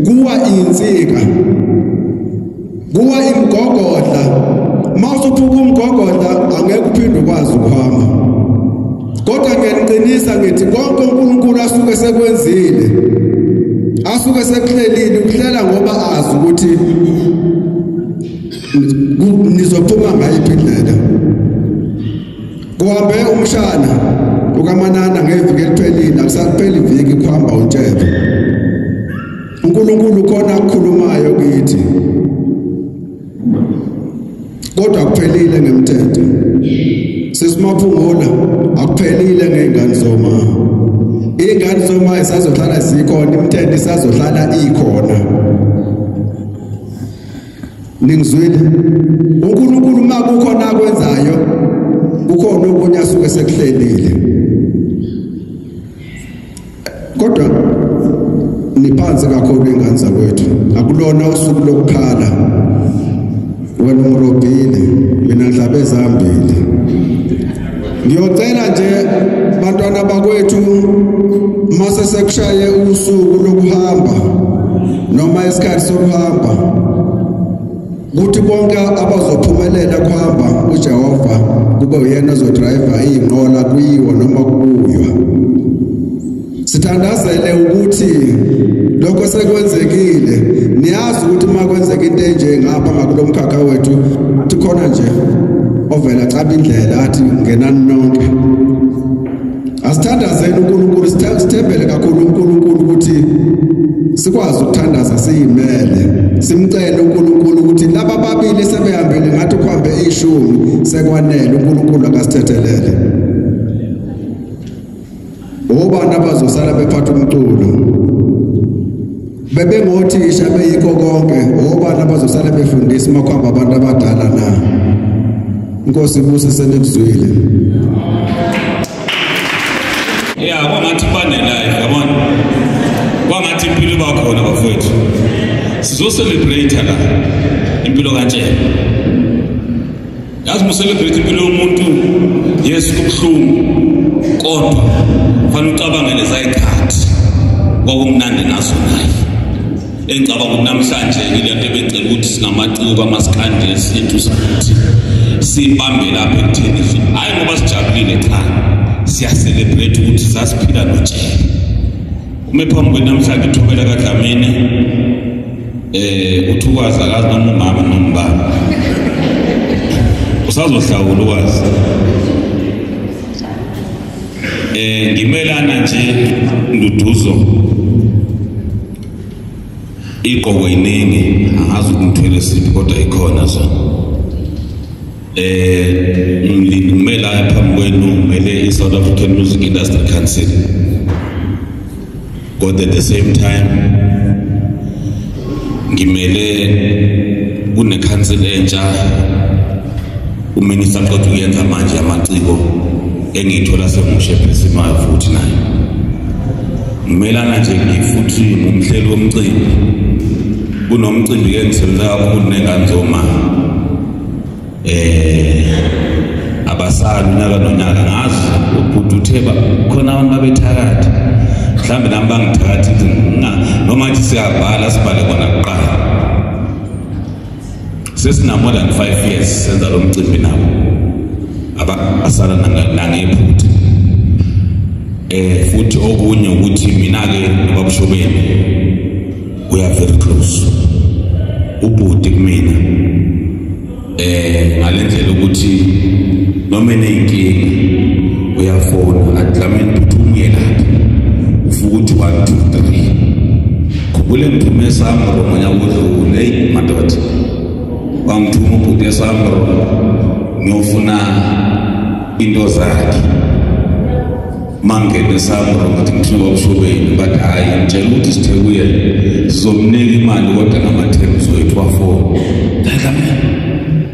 kuwa insika, kuwa imigogodla. Mawusuphuka umgogodla angeke uphinde ukwazi ukuhamba. Kodwa ngiyaniqinisa ngithi konke uNkulunkulu asuke sekwenzile, asuke sekuhlelile, ukuhlela ngoba azi ukuthi nizophuma ngayiphi indlela. Kuhambe umshana ukaManana ngeviki eliphelile, akusapheli iviki kuhamba uNtshebe. uNkulunkulu khona akukhulumayo kithi, kodwa akuphelile ngemthetho. Sisimaphungula akuphelile ngey'ngane zoma. Iy'ngane zoma isazohlala zikhona, imithetho isazohlala ikhona. Ningizwile? uNkulunkulu uma kukhona akwenzayo kukhona okunye asuke sekuhlelile. Kodwa niphansi kakhulu iy'ngane zakwethu, akulona usuku lokukhala. Wena ungirobhile, mina ngihlabe ezambili. Ngiyocela nje bantwana bakwethu, mase sekushaye usuku lokuhamba noma isikhathi sokuhamba, kuthi bonke abazophumelela kuhamba uJehova kube uyena ozodriver iy'nqola kuyiwa noma kubuywa. Sithandazele ukuthi lokho sekwenzekile. Niyazi ukuthi uma kwenzeka into enje ngapha ngakulo mkhakha wethu, athi khona nje ovela caba indlela athi ngenani nonke. Asithandazeni uNkulunkulu, sithembele kakhulu uNkulunkulu ukuthi sikwazi ukuthandaza siyimele. Simcele uNkulunkulu ukuthi laba babili sebehambile ngathi kuhambe ishumi sekwanele, uNkulunkulu akasithethelele. Obani abazosala bephatha umculo bebengothisha beyikho konke, obani abazosala befundisa uma kuhamba abantu abadala na? Inkosi ibusise nikuzwile. Ya kwangathi bane life yabona, kwangathi impilo bakhona bafowethu. Sizo-celebrate la impilo kaNtshebe. Yazi mu-celebrate impilo yomuntu, yes kubuhlungu, kodwa kufanele ucabange lezayikhathi kwakumnandi nazo naye. Engicabanga ukuthi namhlanje ile nto ebengicela ukuthi singamaciko kamaskandi esintu sakuthi sibambe lapha ekutheni hhayi ngoba sijabulile cha, siya-celebrate ukuthi sasiphila noTshebe. Ume phambi kwenu namhlanje uThobela kaDlamini, uthi ukwazi akazi noma umama noma ubaba, usazohlawula ukwazi. Ngimelana nje Nduduzo, igqoko iningi angazi ukuthi ngithwele siphi kodwa ikhona zona. Ngimela phambi kwenu, ngimele i-South African Music Industry Council, kodwa at the same time ngimele kune-council entsha uminister aqeda ukuyenza manje amaciko engiyithola sengushephe simayo futhi naye. Ngimelana nje ngifuthi ngumhleli womcimbi. Kunomcimbi ke ngisebenza kakhulu nengane zomama. Abasali unyaka nonyaka ngazi ubhuti utheba khona abantu babethakatha. Mhlambe nami bangithakathi noma nje siyabhala sibhale kona kuqala. Sesina more than 5 years senza lo mcimbi nabo. Abasala nangephutha. Futhi okunye ukuthi mina ke nobabushobeni we are very close. Ubhuti kumina ngalendlela ukuthi noma enenkinga uyafona adlameni uthumuye lapha ufuka ukuthi 1 2 3 khumbule ngithume eSamro ngonyaka odlule. Hey madoda, wangithuma ubhuti eSamro ngiyofuna into zakhe. Mangene eSamro ngathi ngithume babushobeni but hayi ngitshela ukuthi sithe kuye sizomnika imali kodwa ngama-terms wethu wa-4. Dlamini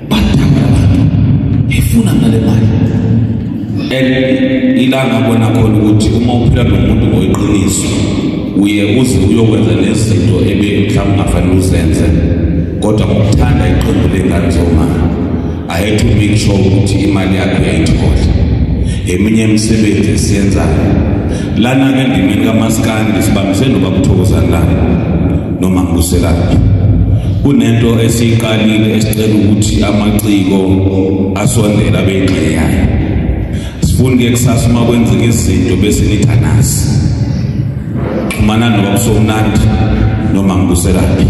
badakwa abantu ngifuna ngale mali. And ila ngabona khona ukuthi uma uphila nomuntu ngoyiqiniso uye uze uyokwenza nezinto ebe mhlawumbe ungafanele uzenze, kodwa ngokuthanda iqembu lengane zomama I had to make sure ukuthi imali yakhe uyayithola. Eminye imisebenzi esiyenzayo lana ke endimeni kaMaskandi sibambisene noBabuthokozani lana noma Mbuselaphi. Kunento esiyiqalile esicela ukuthi amaciko asondele abeyingxenye yayo. Sifuna ke kusasa uma kwenzeka izinto bese nithi anazi. Xhumana noBabusomnandi noma Mbuselaphi.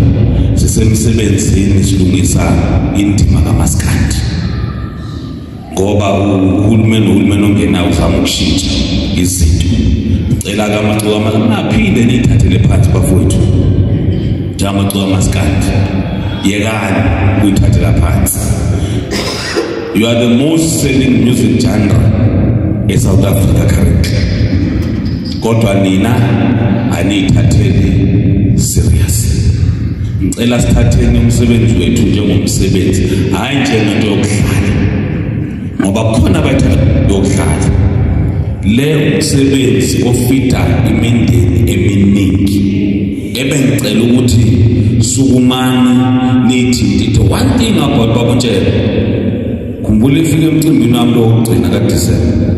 Sisemsebenzini silungisa indima kaMaskandi. Ngoba uhulumeni ongenawo uzama ukushintsha izinto. Ngicela ke amaciko amaphinde niyithathele phansi bafowethu. Njengamaciko amaskandi, yekani ukuyithathela phansi. You are the most selling music genre in South Africa currently. Kodwa nina aniyithatheli serious. Ngicela sithatheni umsebenzi wethu njengomsebenzi, hhayi njengento yokudlala. Ngoba kukhona abayithatha yokudlala. Le umsebenzi ofida imindeni eminingi. Ebengicela ukuthi sukumani nithi ndithe one thing about Babuntshebe. Khumbula ifike emcimbini wami lokugcina kaDisemba.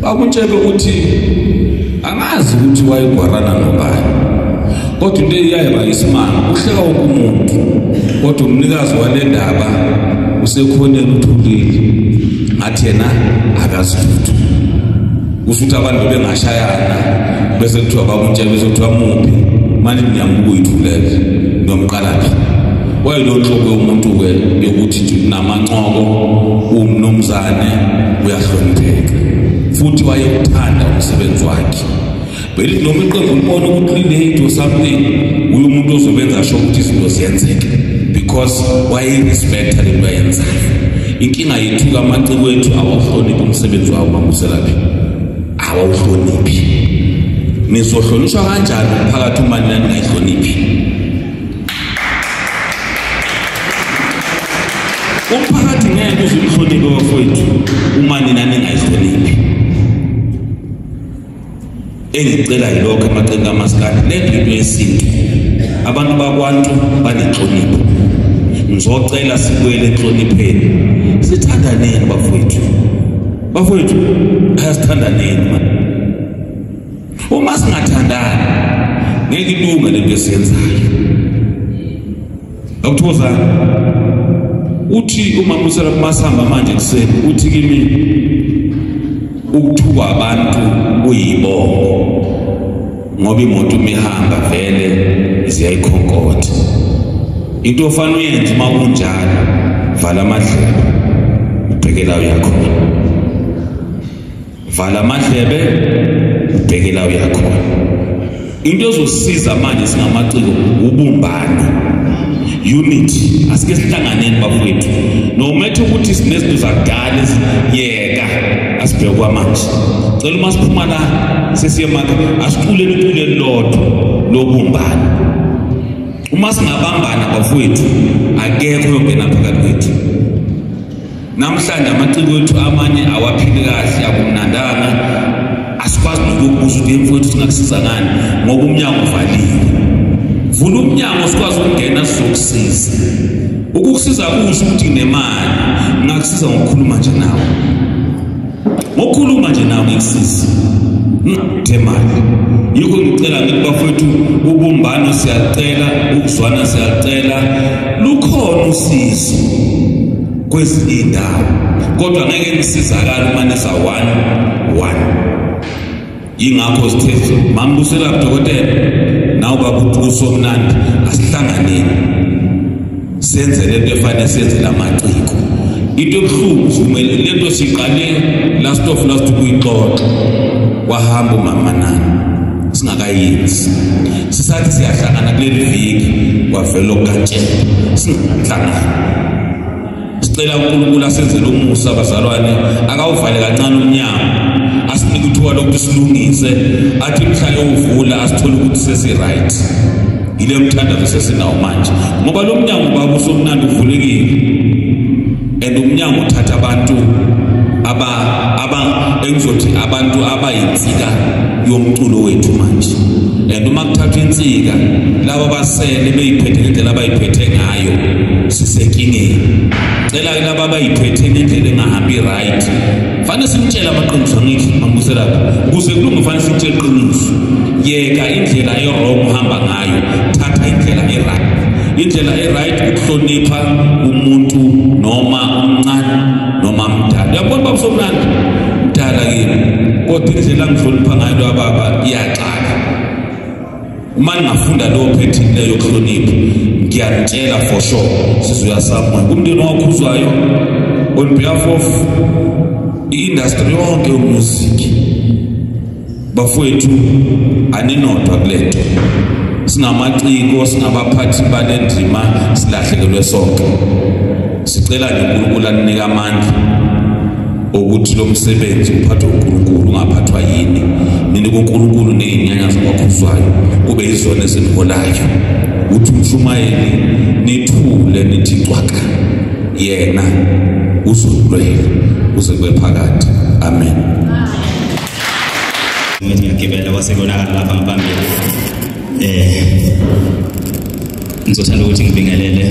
Babuntshebe ukuthi angazi ukuthi wayegwarana nobani. Kodwa into eyayiba isimanga uhleka wonke umuntu. Kodwa umnikazi wale ndaba usekhoneni uthulile. Ngathi yena akazi lutho. Kusho ukuthi abantu bengashayana bese kuthiwa Babuntshebe bese kuthiwa muphi. Manje ngiyamuka uyithulele nomqala phi. Wayelo nhlobo yomuntu ke yokuthi nje unamancoko, umnumzane uyahlonipheka. Futhi wayewuthanda umsebenzi wakhe. Belithi noma iqembu libona ukuthi late or something, uye umuntu ozobenza sure ukuthi izinto ziyenzeka because wayerespecta lento ayenzayo. Inkinga yethu amaciko ethu awuhloniphi umsebenzi wawo Mambuselaphi. Awuhloniphi. Nizohlonishwa kanjani umphakathi uma nina ningayihloniphi? Umphakathi ngeke uze umhloniphe bafowethu uma nina ningayihloniphi. Engicela yilokho amaciko amaskandi, le nto yesintu. Abantu bakwantu banenhlonipho. Ngizocela sibuyele enhlonipheni. Sithandaneni bafowethu. Bafowethu, asithandaneni man. Uma singathandani ngeke ilunge lento esiyenzayo. Akuthokozani. Uthi uma Mbuselaphi masihamba manje kuseni uthi kimi ukuthukwa abantu kuyibongo ngoba imoto imihamba vele ziyayikhonkotha. Into ofanele uyenze uma kunjalo, vala amadlebe ubheke la uyakhona. Vala amadlebe ubheke la uyakhona. Into ezosiza manje singamaciko ubumbano, unity. Asike sihlanganeni bafowethu. No matter ukuthi sinezinto zakudala yeka asibheke kwamanje. Cela uma siphuma la sesiye emakha asiculeni iculo elilodwa lobumbano. Uma singabambana bafowethu akekho oyongena phakathi kwethu. Namhlanje amaciko ethu amanye awaphili kahle, akumnandanga, asikwazi nokubuza ukuthi Asazi mfowethu singakusiza ngani ngoba umnyango uvaliwe. Vula umnyango sikwazi ukungena sizokusiza. Ukukusiza kusho ukuthi nginemali, ngakusiza ngokukhuluma nje nawe. Ngokukhuluma nje nawe ngikusiza. Ngimali. Yikho ngicela ngithi bafowethu ubumbano siyacela, ukuzwana siyacela, lukhona usizo kwezinye indawo. Kodwa ngeke nisizakale uma nisa 1-1. Yingakho sithe mambusela dokotela nawe baba uSomnandi asihlanganeni senze lento efanele senze lamaciko. Into ebuhlungu vumele lento siqale last of last kuyixoxa wahamba umama nani singakayenzi. Sisathi siyahlangana kuleli viki kwavela ogatshela singahlangana. Sicela uNkulunkulu asenzele umusa abazalwane, akawuvale kancane umnyango, asinike ithuba lokuthi silungise, athi mhla yovula asithole ukuthi sesi-right. Yile mthandazo sesinawo manje ngoba lo mnyango baba uSomnandi uvulekile and umnyango uthatha abantu engizothi abantu abayinsika yomculo wethu manje. And uma kuthathwa insika laba basele beyiphethe ngendlela abayiphethe ngayo sisenkingeni. Cela laba abayiphethe ngendlela engahambi right fanele simtshele amaqiniso ngithi mambuselaphi ukuze kulunge fanele simtshele iqiniso. Yeka indlela e-wrong uhamba ngayo, thatha indlela e-right. Indlela e-right ukuhlonipha umuntu noma umncane noma mdala. Uyabona baba Somnandi mdala kimi, kodwa indlela angihlonipha ngayo lo baba iyaxaka. Uma ngingafunda leyo pattern leyo yokuhlonipha ngiyantshela for sure sizoya somewhere. Kumndeni wakhuzwayo on behalf of i-industry yonke yomusic bafowethu aninodwa kulento. Singamaciko, singabaphathi balendima, silahlekelwe sonke. Sicela nje uNkulunkulu aninike amandla ukuthi lo msebenzi uphathwe uNkulunkulu ungaphathwa yini. Ninike uNkulunkulu nezinyanya zabakhuzwayo kube izona eziniholayo. Uthi umshumayeli nithule nithi cwaka, yena uzolwela uze kube phakade. Amen. Ngithi ngiyagibela kwasekonakala lapha ngaphambili. Ngizothanda ukuthi ngibingelele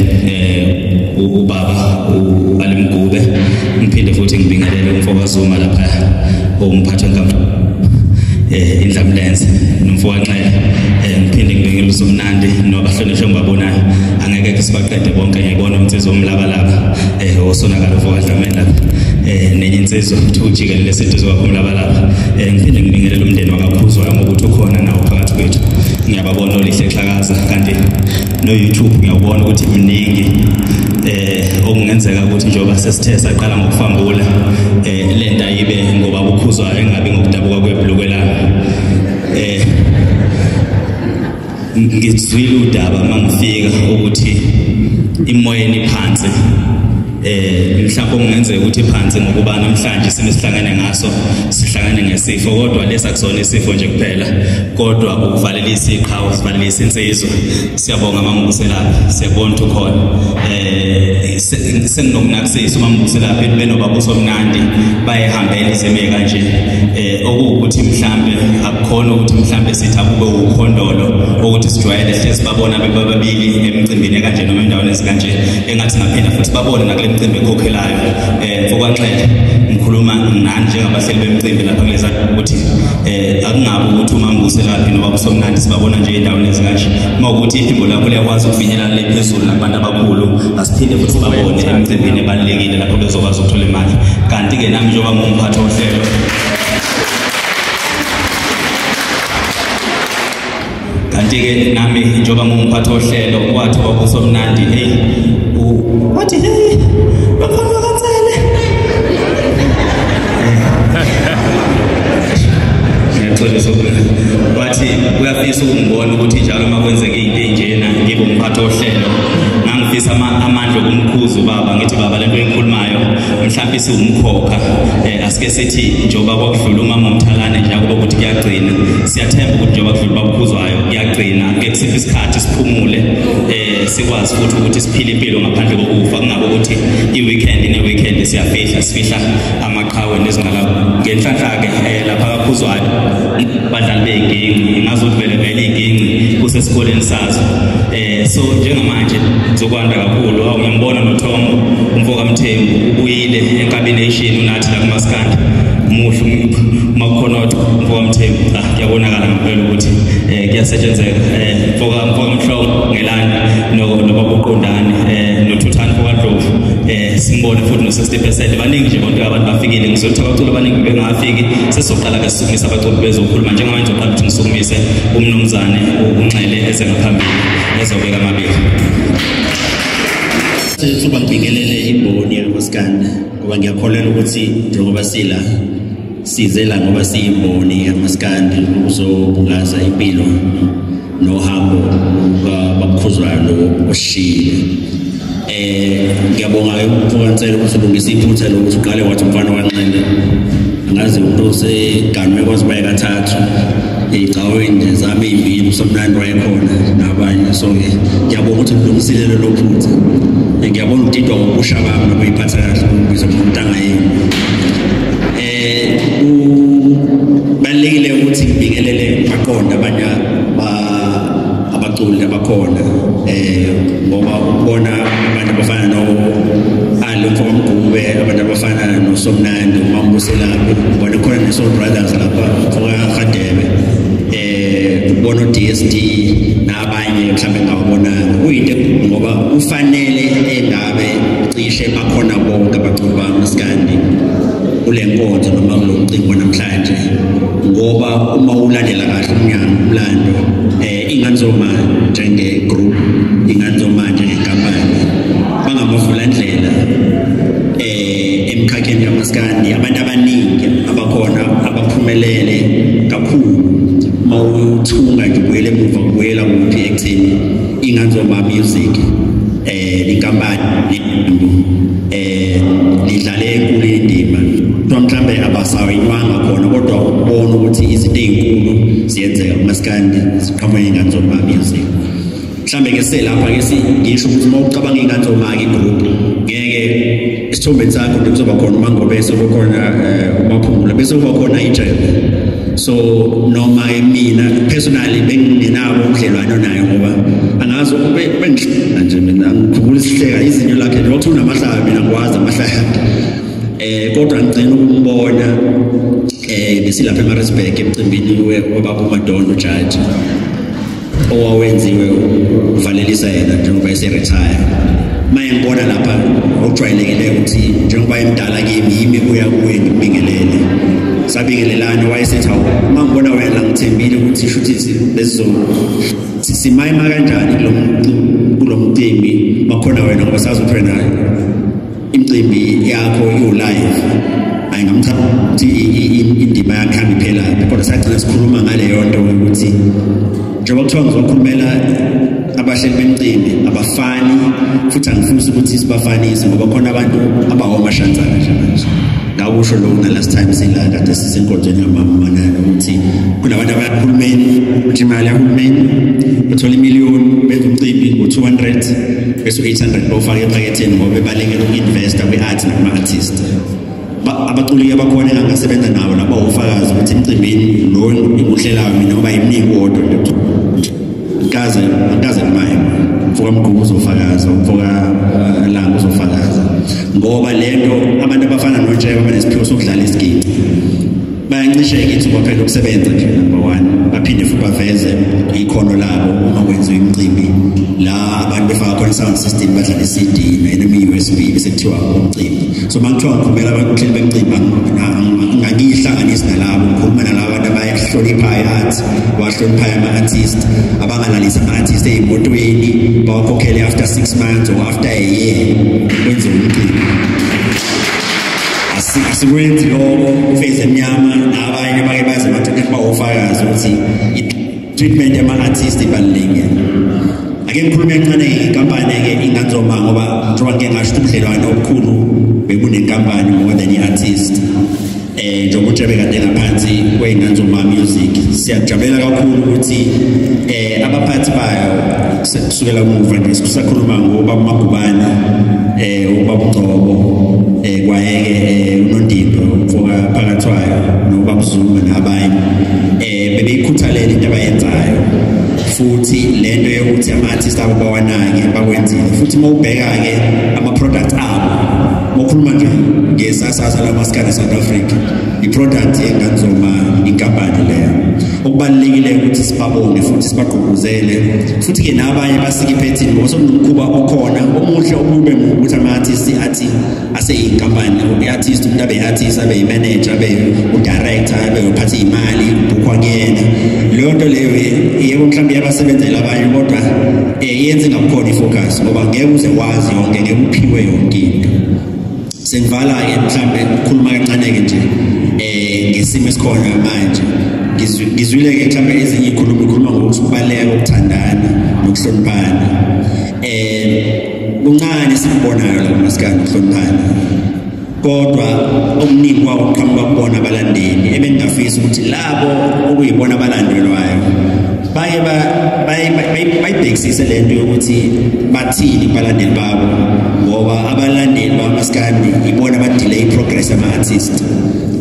ubaba uAli Mgube, ngiphinde futhi ngibingelele umfo kaZuma lapha umphathi wenkampani Indlamlenze nomfo kaNxele, ngiphinde ngibingelele uSomnandi nobahlonishwa engibabonayo. Angeke sibaqede bonke, ngiyabona unsizwa omlabalaba osonakala umfo kaDlamini lapha, nenye insizwa uthi ujikelele seduze kwakho umlabalaba. Ngiphinde ngibingelele umndeni wakaKhuzwayo ngokuthi ukhona nawo phakathi kwethu. Ngiyababona olihle xhakaza kanti no YouTube ngiyabona ukuthi miningi okungenzeka ukuthi njengoba sesithe saqala ngokufambula lento ayibe ngoba uKhuzwayo engabi ngokudabuka kwebhlukwe lami. Ngizwile udaba mangifika ukuthi imoyeni iphansi, mhlawumbe kungenzeka ukuthi phansi ngokuba namhlanje simihlangene ngaso sihlangene ngesifo, kodwa lesa kusona isifo nje kuphela, kodwa ukuvalelisa iqhawe sivalelisa insizwa. Siyabonga mambuselaphi, siyabona ukuthi ukhona. Senginokunakusisa umambuselaphi benobaba uSomnandi bayehambela izimo kanje, okuwukuthi mhlambe akukhona ukuthi mhlambe sithi akube ukhondolo ukuthi sijwayele hlezi babona bebabili emcimbini kanje noma endaweni ezikanje, engathi ngaphinda futhi babone nakule mcimbi ekhokhelayo. Mfokwanxele ngikhuluma nani njengabahleli bemcimbi lapha kuleza ukuthi akungabi ukuthi umambuselaphi nobaba uSomnandi sibabona nje endaweni ezikanje, uma ukuthi iphimbo lakho liyakwazi ukufinyelela le phezulu nakubantu abakhulu, asiphinde futhi sibabone emcimbini ebalulekile lapho bezokwazi ukuthola imali. Kanti-ke nami njengoba ngumphathi wohlelo kanti-ke nami njengoba ngumphathi wohlelo wathi ubaba uSomnandi hey wathi hey bafana kaNtsele ngiyaxolisa wathi uyafisa ukungibona ukuthi njalo uma kwenzeka into enjena ngibe umphathi wohlelo. Ngangifisa amandla okumkhuza ubaba ngithi baba lento engikhulumayo mhlawumbe isiwumkhokha, asike sithi njengoba kwakudlula umama uMthalane nje akuba ukuthi kuyagcina, siyathemba ukuthi njengoba kudlula ubabukhuzwayo kuyagcina, ke kusiphi isikhathi siphumule, sikwazi futhi ukuthi siphile impilo ngaphandle kokufa, kungabe ukuthi i-weekend ne-weekend Siyafihla sifihla amaqhawe nezingala ngenhlanhla ke lapha kaKhuzwayo badlali beyiginci ingazuthi vele vele iginci kusesikoleni sazo. So njengamanje zokwanda kakhulu awuyambona noThombo umfoka Mthembu ubuyile eNkabi Nation unathi la kumaskandi muhle makukhona umfoka Mthembu kuyabonakala ngempela ukuthi kuyasetshenzeka. Mfoka Mhlongo ngelani nobaba uQondani noThuthani mfoka Ndlovu simbone futhi no 60% baningi nje bonke abantu bafikile. Ngizothi abaculi abaningi bengafiki sesizoqala ke sisukumise abaculi bezokhuluma. Njengamanje ngizoqala ukuthi ngisukumise umnumzane uNxele eze ngaphambili ezobeka amabili. Sethuba ngibingelele imboni yamaskandi ngoba ngiyakholelwa ukuthi njengoba sila size la ngoba siyimboni yamaskandi ukuzobungaza impilo nohambo babuKhuzwayo lo oshile. Ngiyabonga ke umfokaNsele ukuthi ulungise iphutha lokuthi uqale wathi umfana waNxele angazi umuntu oseganwe kwaze baye kathathu ey'gcaweni nje zami ey'mbili uSomnandi wayekhona nabanye. So-ke ngiyabonga ukuthi ulungisile lelo phutha. Ngiyabona ukudidwa ngobusha bami nokuyiphatha kahle ukubiza ngontanga yenu. Kubalulekile ukuthi ngibingelele baqonda abanye abaculi abakhona ngoba ukubona abantu abafana no-Ali umfoka Mgube, abantu abafana noSomnandi uMambuselaphi, ubona khona ne-Soul Brothers lapha umfoka Hadebe, ubona o-DSD nabanye mhlawumbe ngawabonanga. Kuyinto ngoba ufanele engabe cishe bakhona bonke abaculi bamaskandi kule nkonzo noma kulo mcimbi namhlanje, ngoba uma ulandela kahle umlando iNganzoma njenge group, iNganzoma njengenkampani bangamavulandlela emkhakheni yamaskandi. Abantu abaningi abakhona abaphumelele kakhulu uma uthunga nje ubuyele emuva kubuyela kuphi ekutheni iNganzoma Music inkampani lidlale enkulu indima. Mhlambe abasawinwanga khona kodwa ukubona ukuthi izinto ezinkulu ziyenzeka kumaskandi ziqhamuka iNganzoma Music. Mhlambe ke selapha ke ngisho ukuthi uma ucabanga iNganzoma ke group ngeke isithombeni sakho nje kuzoba khona uMangobese, kukhona uMaphumulo, bese kuba khona iJebe. So noma mina personally bengingenabo ubudlelwano nayo ngoba angazi ube nje mina ngikhumbula isihleka izinyo lakhe nje wathi unamahlaya, mina ngikwazi amahlaya kodwa ngicela ukumbona besilapha eMaritzburg emcimbini webaba uMadondo Jaji owawenziwe uvalelisa yena njengoba ese-retire. Maye ngibona lapha okujwayelekile ukuthi njengoba emdala kimi yimi kuya kuye ngibingelele, sabingelelana. Wayesethi hawu uma ngibona wena ngithembile ukuthi shuthi bezo simayima kanjani kulo mcimbi bakhona wena ngoba sazi ukuthi wena imicimbi yakho iwu-live. Ayingamthatha ukuthi indima yakhe ihambe iphela, kodwa sagcina sikhuluma ngaleyo nto ukuthi njengoba kuthiwa ngizokhulumela abahleli bemicimbi abafani, futhi angifuni ukuthi sibafanise ngoba khona abantu abawomashansana nje manje. Ngakusho lokhu na-last time sila kade sisenkonzweni kamama Manana ukuthi kunabantu abahulumeni, ukuthi imali yahulumeni bathola imiliyoni benza umcimbi ngo-200 bese u-800 bawufaka ephaketheni ngoba bebalekela uku-investa kwi-art nakuma-artist. Abaculi abakhona engangasebenza nabo laba ofakazi ukuthi emcimbini lo enguhlelayo mina ngoba yiminingi wodwa kaze akaze kumaye mfoka Mgube uzofakaza, umfoka Langa uzofakaza, ngoba lento abantu abafana noNtshebe abanesiphiwo sokudlala isiginci bayancisheka ithuba phela ukusebenza nje number 1, baphinde futhi baveze ikhono labo uma kwenziwa imicimbi la abantu befaka khona sound system badlala i-CD noma i-USB bese kuthiwa umcimbi. So makuthiwa ngikhulumela abantu kuhleli bemcimbi ngangiyihlanganisi nalabo, ngikhuluma nalabo abantu abahloniphayo i-art, abahloniphayo ama-artist, abangalalisi ama-artist ey'motweni bawakhokhele after 6 months or after a year kwenziwe umcimbi. Asikwenzi lokho ufeze emnyama nabanye bake baze bathi bawofakazi ukuthi i-treatment yama-artist ibalulekile. Ake ngikhulume kancane ngenkampani-ke iNganzoma ngoba njengoba ngike ngasho ukuthi ubudlelwano obukhulu bekunenkampani more than i-artist. Njengoba uTshebe kade ngaphansi kweNganzoma Music, siyajabulela kakhulu ukuthi abaphathi bayo kusukela muva nje sisakhuluma ngobaba Magubane, ubaba Ngcobo, Kwayeke uNondindo mfoka Phakathwayo noBaba Zuma nabanye bebeyikhuthalele into abayenzayo, futhi lento yokuthi ama-artist abo bawanake bakwenzile. Futhi uma ubheka-ke ama-product abo, mokhuluma nje ngesasasa lamaskandi South Africa, i-product enganzoma inkampani leyo. Okubalulekile ukuthi sibabonge futhi sibagqugquzele, futhi-ke nabanye basike iphethini, ngoba sekunomkhuba okhona omuhle obube mubi ukuthi ama-artist athi aseyinkampani, i-artist umuntu abe i-artist, abe yi-manager, abe u-director, abe uphatha iy'mali, kubhukhwa kuyena. Leyo nto leyo yebo mhlawumbe iyabasebenzela abanye, kodwa yenza ingabukhona i-focus, ngoba ngeke uze wazi yonke, ngeke uphiwe yonke into. Sengivala-ke mhlawumbe ukukhuluma kancane-ke nje ngesimo esikhona manje. Ngizwile-ke mhlawumbe ezinye iy'khuluma ikhuluma ngokuthi ukubaluleka kokuthandana nokuhloniphana. Kuncane esikubonayo la kumaskandi ukuhloniphana, kodwa okuningi kwawo kuqhamuka kubona abalandeli, ebengingafisa ukuthi labo okuyibona abalandelwayo baye bayibhekisise lento yokuthi bathini kubalandeli babo, ngoba abalandeli bamaskandi ibona abadelay progress yama-artist.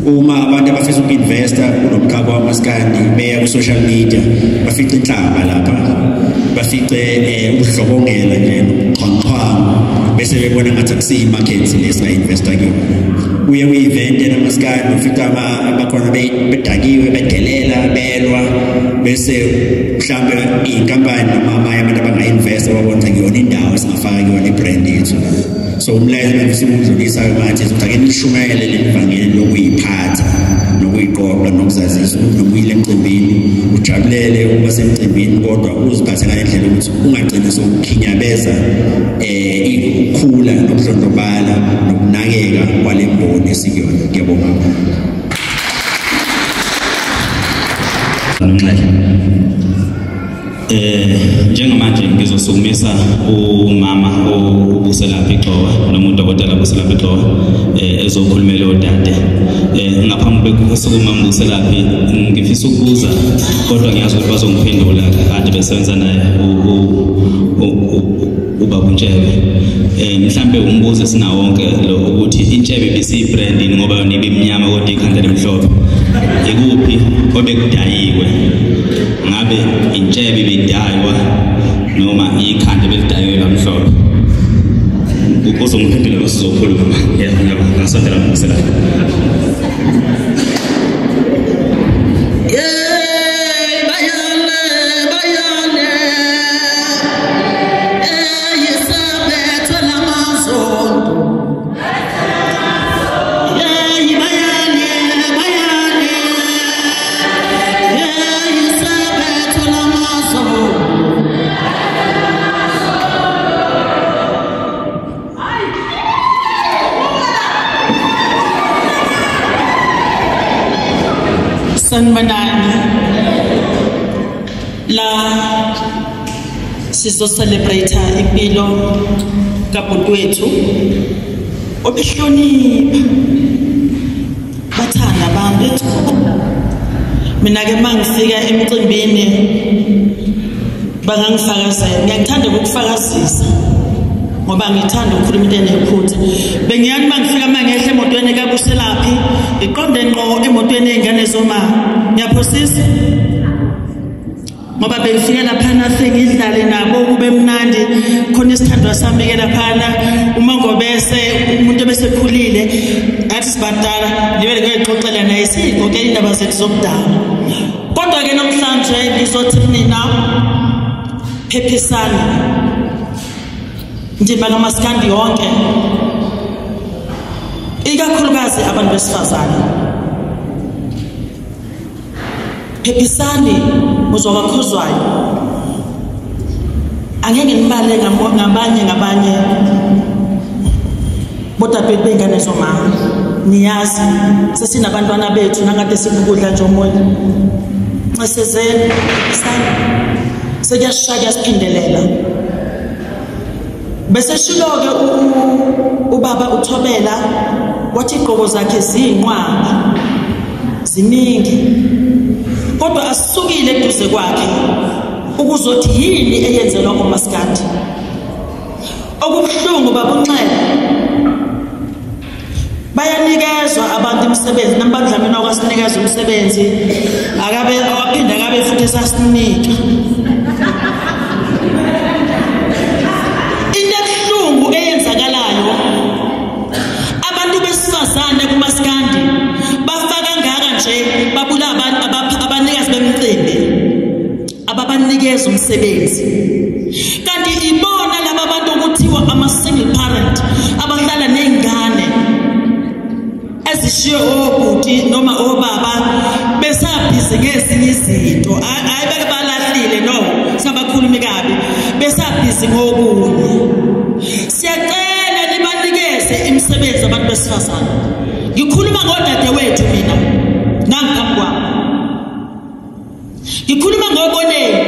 Uma abantu abafisa uku-investa kulo mkhakha wamaskandi beya ku-social media, bafice inhlamba lapha, bafice ubudlobongela nje nobuxhwanguxhwangu, bese bebona ngathi akusiyi-market le esinga-investa kuyona. Uye kwi-event enamaskandi ufice abakhona bedakiwe, bedelela, belwa, bese mhlambe iy'nkampani noma amanye abantu abanga-investa babona ukuthi akuyona indawo esingafaka kuyona i-brand yethu. So umlayezo ebengifisa ukudlulisa-ke manje ukuthi ake nishumayele leli vangeli lokuyiphatha nokuyiqoqa nokuzazisa, ukuthi noma uyile emcimbini ujabulele ukuba semcimbini, kodwa uziphathe ngale ndlela ukuthi ungagcini sowukhinyabeza ukukhula nokudlondlobala nokunakeka kwale mboni esikuyona. Ngiyabonga. Njengamanje ngizosukumisa umama oBuselaphi Gxowa noma udokotela Buselaphi Gxowa ezokhulumela odade. Ngaphambi kokusukuma Buselaphi, ngifisa ukubuza, kodwa ngiyazi ukuthi bazongiphendula kade besebenza naye ubaba uNtshebe. Mhlambe umbuzo esinawo wonke lo ukuthi intshebe ibisiyi-brand yini, ngoba yona ibimnyama kodwa ikhanda limhlophe. Ikuphi obekudayiwe? Ngabe intshebe ibidaywa noma ikhanda belidayiwe lamhlophe? Uzongiphendula bese uzokhuluma. Yebo, ngasondela Buselaphi. Sanibonani. La sizo celebrate impilo kabhuti wethu obehlonipha, bathanda abantu. Mina ke mangifika emcimbini bangangifakazela, ngiyakuthanda ukufakazisa ngoba ngithanda ukukhuluma into enephutha. Bengiyani mangifika mangehla emotweni kaBuselaphi, ngiqonde ngqo emotweni ey'ngane zoma. Ngiyaphosisa ngoba bengifike laphana sengidlale nabo kube mnandi, khona isithandwa sami ke laphana uma ngobese umuntu obesekhulile athi sibadala ngibele ngiyixoxela naye siyixoxe indaba zethu zobudala. Kodwa ke namhlanje ngizothi nina phephisani ndima kamaskandi yonke, ikakhulukazi abantu besifazane. Phephisani uzwabakhuzwayo, angeke ngibale ngabanye ngabanye bodadewethu bey'ngane zomama. Niyazi sesinabantwana bethu nangade sikukudla nje omunye ncesezeni sekuyashaya kuyasiphindelela. Bese shilo-ke ubaba uThobela wathi iy'gqoko zakhe ziyinqwaba ziningi, kodwa asisukile eduze kwakhe ukuzothi yini eyenzelwa umaskandi. Okubuhlungu baba uNxele Bayanikezwa abantu imisebenzi, nambadlamini okwasinikeza umsebenzi, akabe awaphinda akabe futhi esasinika. Into ebuhlungu eyenzakalayo, abantu besifazane kumaskandi bafaka ngaka nje, babula abantu abanikazi bemicimbi ababanikeza umsebenzi. Kanti ibona laba bantu okuthiwa ama-single parent abahlala ney'ngane ezishiye obhuti noma obaba besabhizi ngezinye izinto, hayi beke balahlile, no, singabakhulumi kabi, besabhizi ngokunye. Siyacela nibanikeze imisebenzi abantu besifazane. Ngikhuluma ngodadewethu mina nangiphambi kwami, ngikhuluma ngoboneni,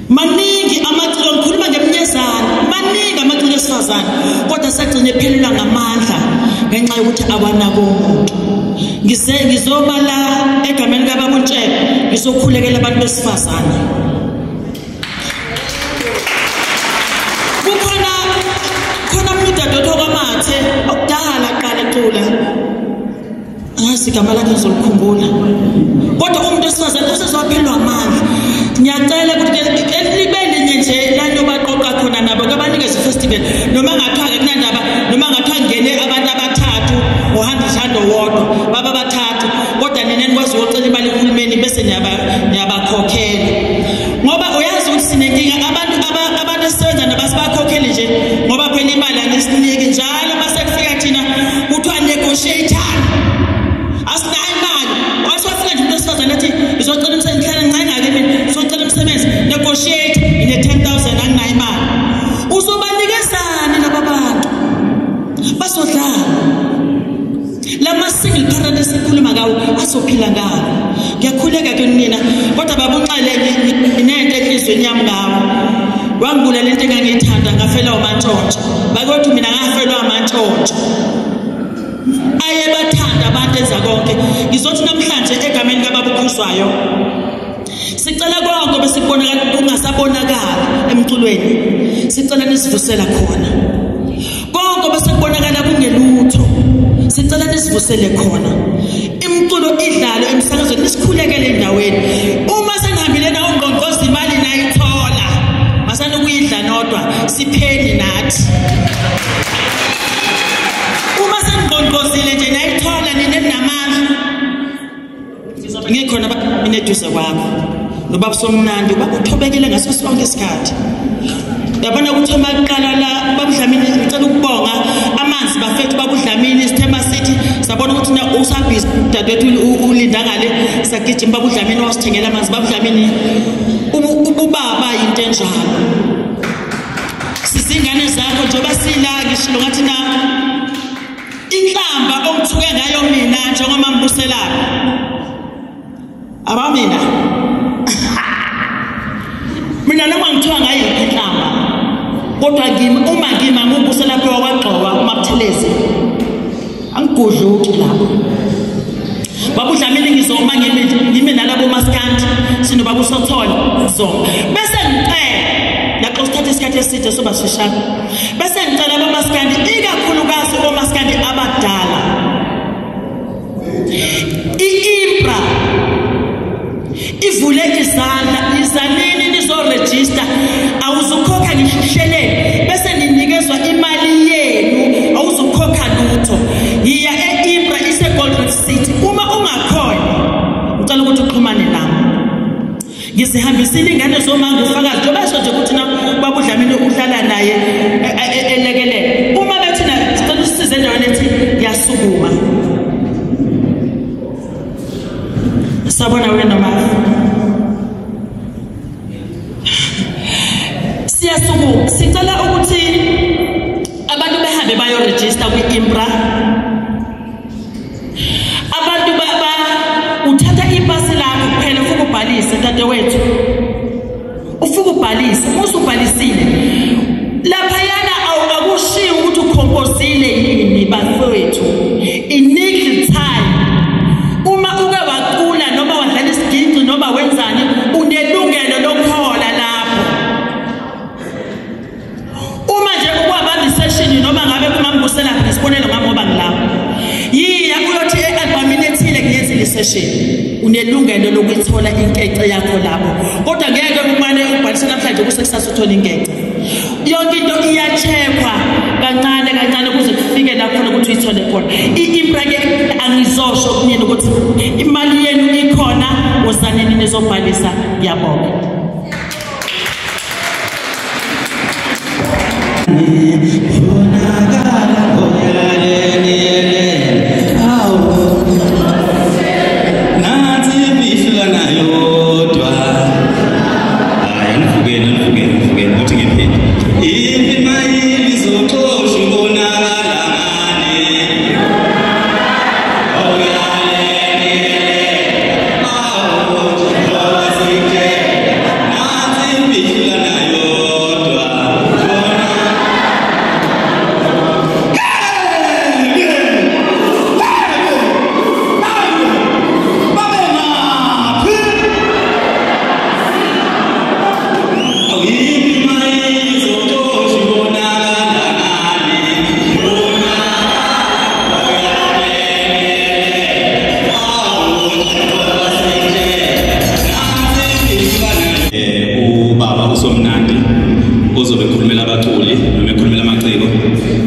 maningi amaciko, ngikhuluma ngeminyezana, maningi amaciko esifazane, kodwa sagcine ephelelwa ngamandla ngenxa yokuthi awanako umuntu. Ngizoba la egameni kababa uNtshebe, ngizokhulekela abantu besifazane. Kukhona khona umuntu udadewethu okwamathe okudala aqala ecula, angazi igama lakhe ngizolikhumbula, kodwa umuntu wesifazane usezowaphelelwa amandla. Ngiyacela ukuthi libe linye nje lanobaqoqa khona nabo kabanikeze ifestival, noma ngathiwa-ke kunandaba, noma ngathiwa ngene abantu abathathu ngo-100 rand owodwa, baba bathathu, kodwa nina nikwazi ukuyocela imali kuhulumeni bese niyabakhokhela. Ngoba uyazi ukuthi sinenkinga, abantu abantu esisebenza nabo asibakhokheli nje, ngoba phela imali anisiniki njalo. Mase kufika thina kuthiwa negotiate-ani, asinayo imali. Waswafika nje umuntu wesifazane athi ngizocela umsebenzi, ngihlala ngincenga-ke mina, ngizocela umsebenzi, negotiate, ngine-10 000 anginayo imali. Uzobanikezani laba bantu? Bazodlala. Lama single parent esikhuluma ngawo azophila ngawo. Ngiyakhuleka ke nina, kodwa baba uNxele nginento enhliziyweni yami ngawo. Wangibulala into engangiyithanda, ngafelwa amantshontsho. Bakothi mina ngafelwa amantshontsho. Ayebathanda abantu enza konke. Ngizothi namhlanje egameni kababa uKhuzwayo, sicela konke besikubonakala kungasabonakala emculweni, sicela nisivusela khona. Konke besekubonakala kungelutho, sicela nisivusele khona. Imculo idlalo emsakazweni, nisikhulekele endaweni. Uma senihambile nawo ungqongqoza imali nayithola, masani ukuyidla nodwa, sipheni nathi. Uma seningqongqozile nje nayithola nina ninamandla, ngikhona mina eduze kwakho nobaba Somnandi, ubaba uthobekile ngaso sonke isikhathi. Yabona ukuthi uma kuqala la baba uDlamini, ngicela ukubonga amanzi bafethu baba uDlamini, sithema sithi sabona ukuthi na usabhizi dadewethu ulinda ngale, sagijima baba uDlamini wasithengela amanzi. Baba uDlamini, ububaba into enjalo, sizingane zakho njengoba sila ngishilo ngathi na inhlamba ongithuke ngayo mina njengoba mbuselaphi aba mina mina noma ngithiwa ngayiphi inhlamba, kodwa ngimi uma ngima ngubuselaphi wakwagxowa uMabuthelezi, angigudluki lapho. Baba uDlamini ngizoma ngime nalabo maskandi sinobaba uSothole so bese ngicela lapho sithatha isikhathi eside soba sishana, bese ngicela abomaskandi ikakhulukazi omaskandi abadala, i-IMPRA ivule izandla, izanini nizoregister, awuzukhokha ngisho isheleni, bese ninikezwa imali yenu, awuzukhokha lutho. Yiya e-IMPRA ise-Gold Reef City. Uma ungakhona ngicela ukuthi uxhumane nami. Ngizihambisile ingane zomanga ufakazi, njengoba esho nje ukuthi na baba uDlamini uhlala naye elekelele. Uma bethi na sicela usisize endaweni ethi ngiyasukuma. Sabona wena mafa. Siyasukuma, sicela ukuthi abantu behambe bayoregister kwi-IMPRA. Abantu baba uthatha ipasi lakho kuphela ufike ubhalise dadewethu. Ufike ubhalise, usubhalisile. Laphayana akushiwo ukuthi ukhompozile yini bafowethu. Inikil time. Uma uke wacula noma wadlala isiginci noma wenzani, unelungelo lokuhola lapho. Uma nje ukwabamba isession noma ngabe kumambusela ngesibonelo Unelungelo lokuyithola inkece yakho lapho, kodwa ngeke umane ubhalise namhlanje kusekusasa uthola inkece. Yonke into iyacheckwa kancane kancane kuze kufike la khona ukuthi uyithole khona. I-IMPRA-ke angizosho kunini ukuthi imali yenu ikhona, wozanini nizobhalisa. Ngiyabonga. Usomnandi uzobe ekhulumela abaculi noma ekhulumela amaciko.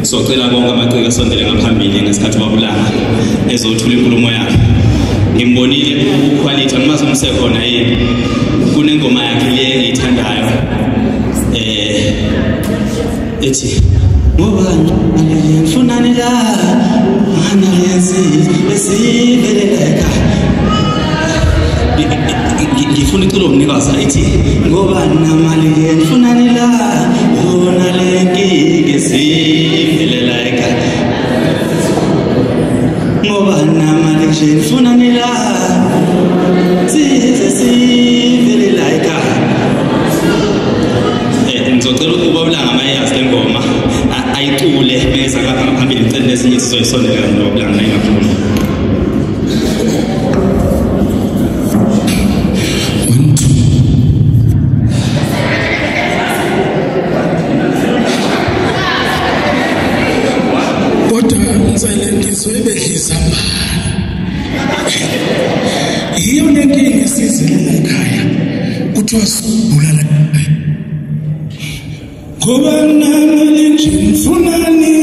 Socela konke amaciko asondele ngaphambili ngesikhathi babulanga ezothula inkulumo yakhe. Ngimbonile uquality angimazi umsekhona yini, kunengoma yakhe le engiyithandayo ethi ngoba ngifunani la ngana lezi esiveleleka. Ngifuna iculo umnikazi ethi ngoba namali ngifunani la yona le nkinga esivelela ekhaya, ngoba namali nje ngifunani la size sivelela ekhaya. Ngizocela ukuba uLanga mayazi le ngoma ayicule bese ngapha ngaphambili ngicela nezinye sizoyisondela kanye noBulanga naye ngakhuluma. Yiyo lenkinga esizele la ekhaya, kuthiwa sibulala ngoba namali nje ngifunani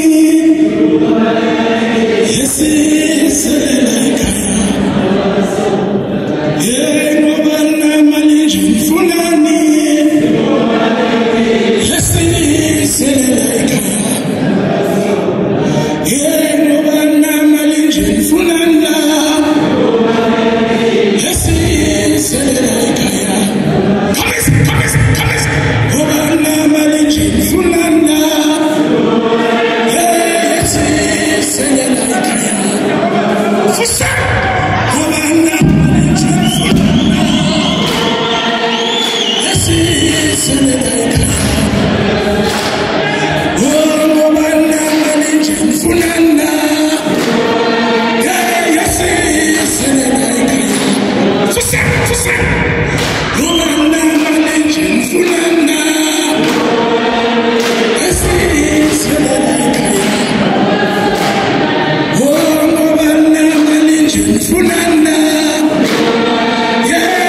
esizele la ekhaya, ngoba namali nje ngifunani esizele la ekhaya, ngoba namali nje ngifunani la Yeah,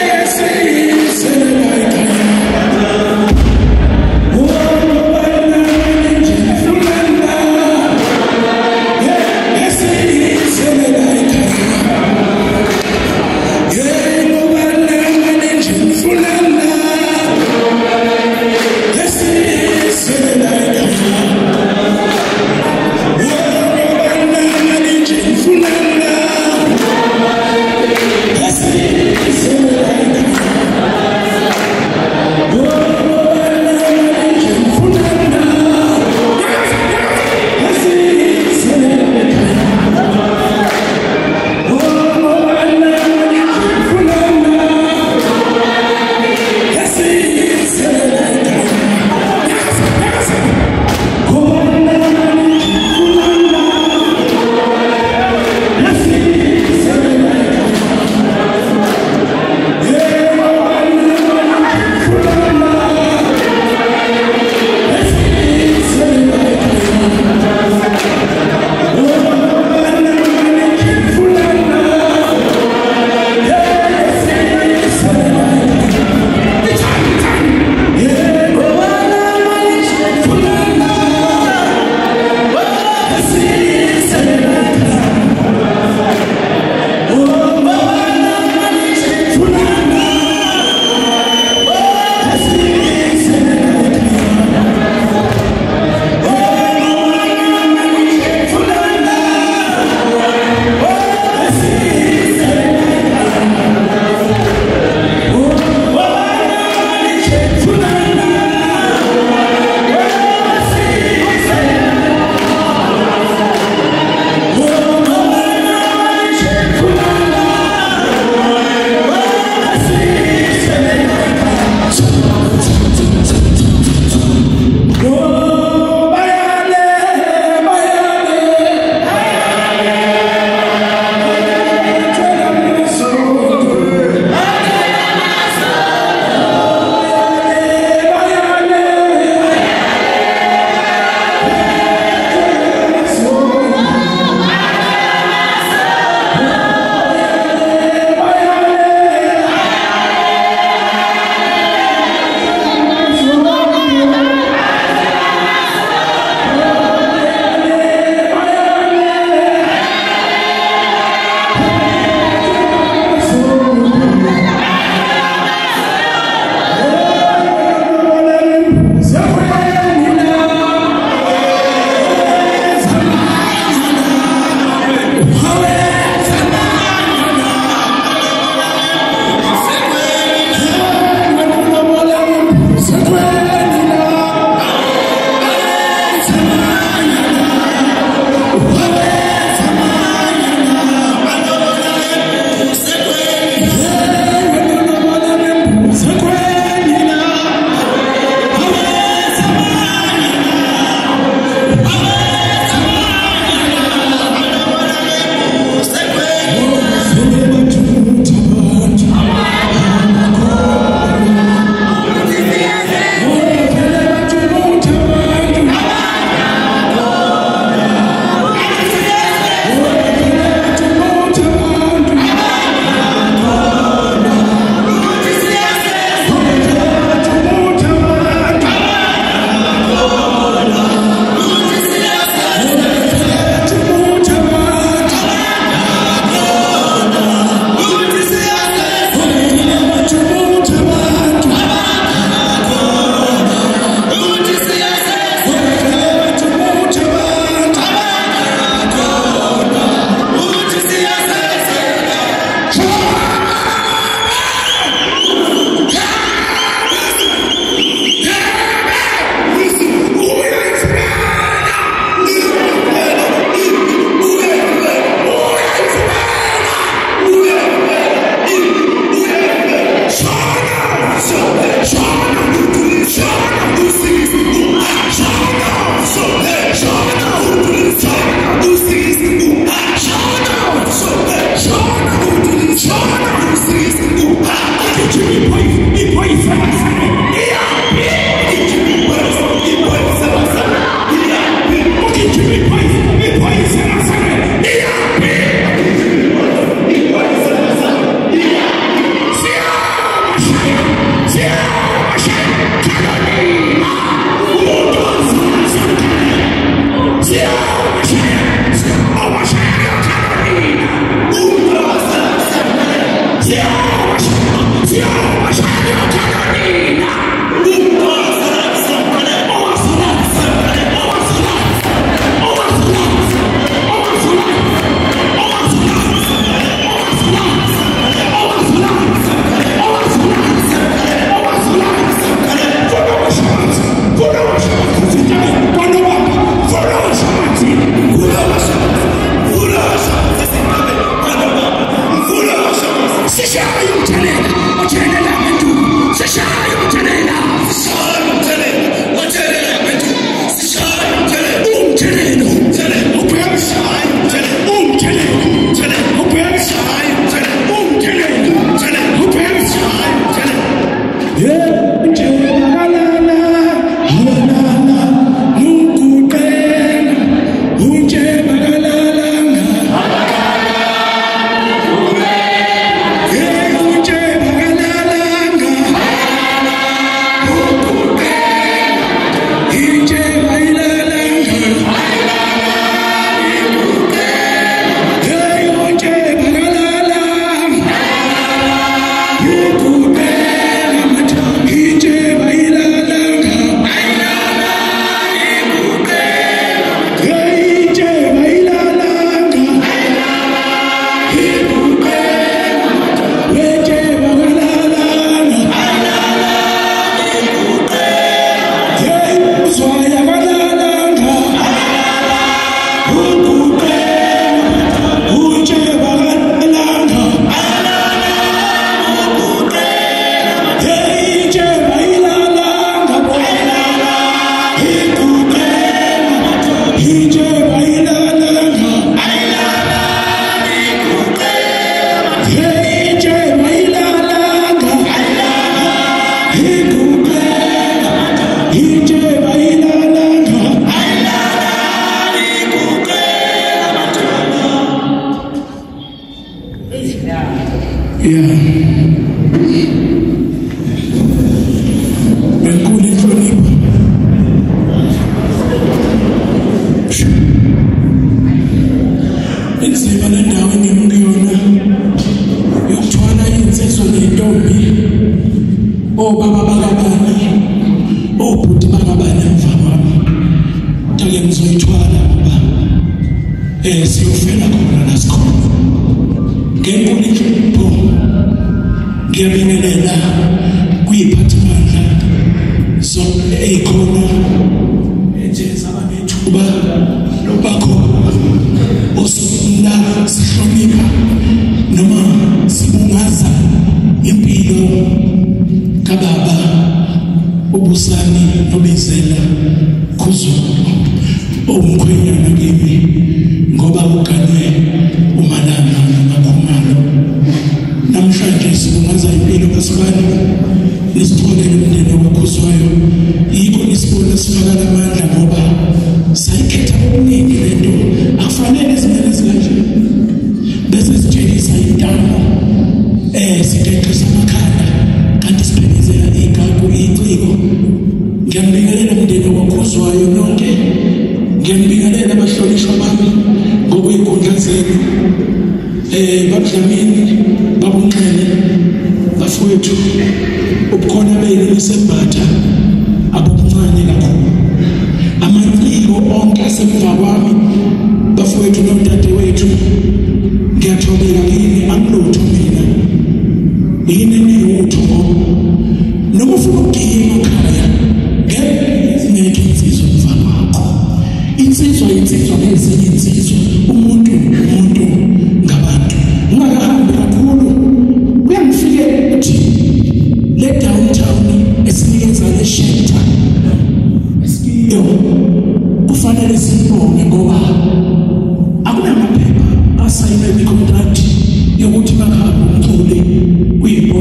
Yokuthi makahambe umculi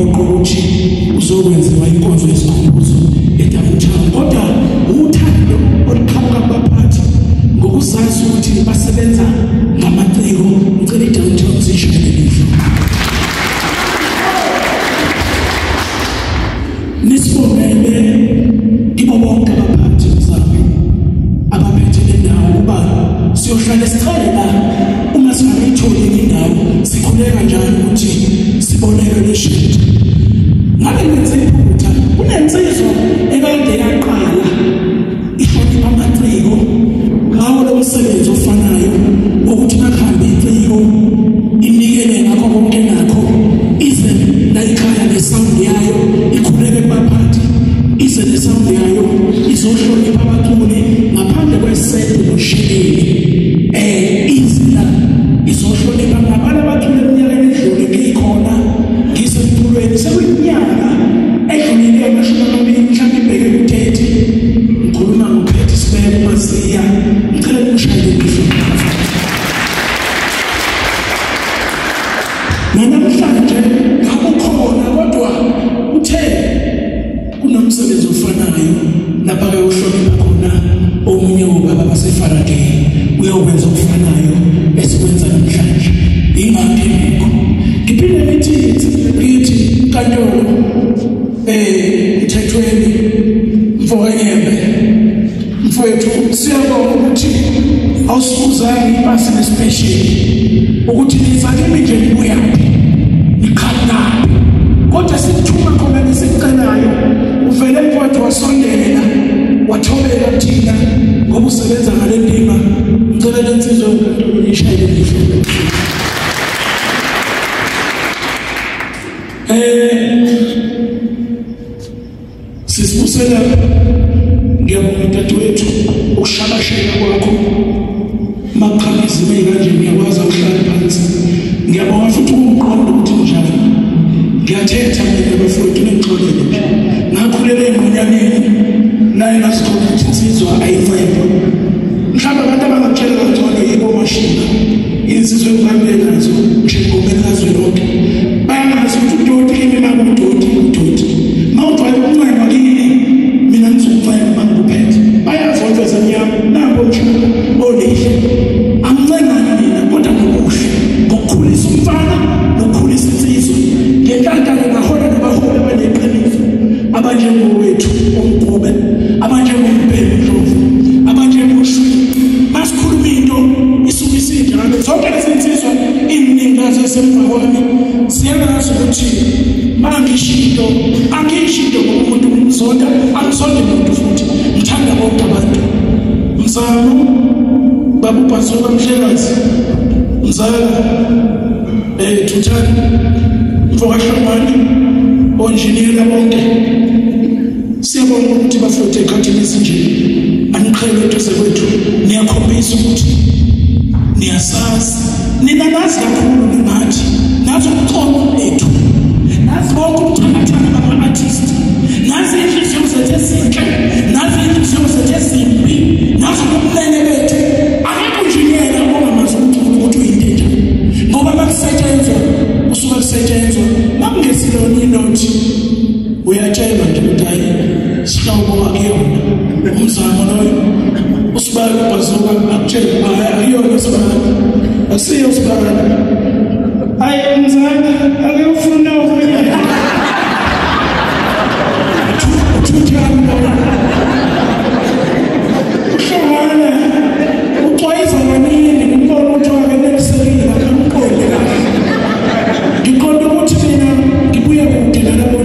Kuyimpoqo ukuthi uzokwenziwa inkonzo yesikhumbuzo eDowntown, kodwa uthando oluqhamuka kubaphathi ngokuzazi ukuthi basebenza ngamaciko. Ngicela iDowntown zishayele lihlo. Nisibongele kibo bonke abaphathi mzamo abaphethe le ndawo, kuba siyohlale sicela uma singayitholi indawo sikhuleka njalo ukuthi siboneke le shift. Ngabe ngenze iphutha, kunensizwa ekade yaqala ihlonipha amaciko ngawo lo msebenzi ofanayo wokuthi makuhambe iciko inikele ngakho konke nakho, ize la ekhaya nesound yayo ikhuleke kubaphathi, ize nesound yayo izohlonipha abaculi ngaphandle kwesenti nosheleni. Ize la izohlonipha ngabantu abaculi eminyakeni edlule ngikhona ngisemculweni sekuyiminyaka edlulile 20 mhlawumbe ibheke ku-30. Ngikhuluma ngophethe Sibeko Maziya, ngicela nimshayele ngisho. Namhlanje ngakukhona, kodwa uthe kunomsebenzi ofanayo lapha ke uhlonipha khona omunye wobaba baseFaraday, uyokwenza okufanayo esikwenza namhlanje. Ingakho ingekho. Ngiphinde ngithi nkantolo ethethweni mfowethu mfowethu, siyabonga ukuthi awusibuzanga ipasi nesipesheli ukuthi niza kimi nje nibuyaphi niqhamukaphi, kodwa sikuthuma khona lesikucelayo. Uvele mfowethu wasondela wathobela kuthina ngoba usebenza ngale ndima. Ngicela le nsizwa yonkantolo nishayele lihlo. Sisibusela, ngiyabonga dadewethu ukushabasheka kwakho maqhamuka izimo ey'kanje, ngiyakwazi awuhlali phansi. Ngiyabonga futhi ukumqonda ukuthi njani. Ngiyathetha mina bafowethu ningixolele nje, ngakhulela ey'ngqonyaneni naye ngazikhona ukuthi insizwa ayincembe. Mhlawumbe abantu abangakutshela kangcono yibo mashinga insizwa engibambe nazo ngisho engomeni kazwelonke, bayangazi ukuthi udoti kimi makudoti udoti mawujwayele ukuncengwa kimi mina ngizokuncengwa mangikuphethe. Bayazi oveze mnyama nambo mshana olihle angincengani mina, kodwa ngokuhle ngokukhulisa umfana nokukhulisa insizwa. Ngenhlanhla ngahola nabaholi abaneqiniso abanjengowethu uMgube, abanjengoMbhemu Ndlovu, abanjengoShwi. Masikhuluma into isuke isinjalo. Zonke lezi nsizwa iningi lazo esemva kwami siyangazi ukuthi mangisho into angisho into ngoba umuntu ngimzonda, angizonde muntu futhi ngithanda bonke abantu. Mzamo baba uBhazuka Mhlekazi, mzala Thuthani mfokaHlongwane, onjiniyela bonke, siyabonga ukuthi bafowethu ekhathini esinje aniqhele eduze kwethu, niyakhombisa ukuthi niyasazi, nina nazi kakhulu ningathi, nazi ubuchopho bethu, nazi bonke ubuthakathaka bama-artist, nazi iy'nhliziyo zethu ezinhle, nazi iy'nhliziyo zethu ezimbi, nazi ubumnene bethu. Akekho unjiniyela ongamazi umculo ukuthi uyinto enjani, ngoba makusetshenzwa kusuke kusetshenzwa, makungesilona inothi uyatshelwa nje ukuthi hayi sihlobo akuyona umzamo loyo. Usibali uBhazuka akutshele hayi akuyona usibali, asiyo usibali. Hayi mzala ake ufuna okunye uthuthani loyo uhlongane uxwayisa kaningi ngibona ukuthi akenelisekile akamqonde kahle. Ngiqonda ukuthi mina ngibuye kude nalabo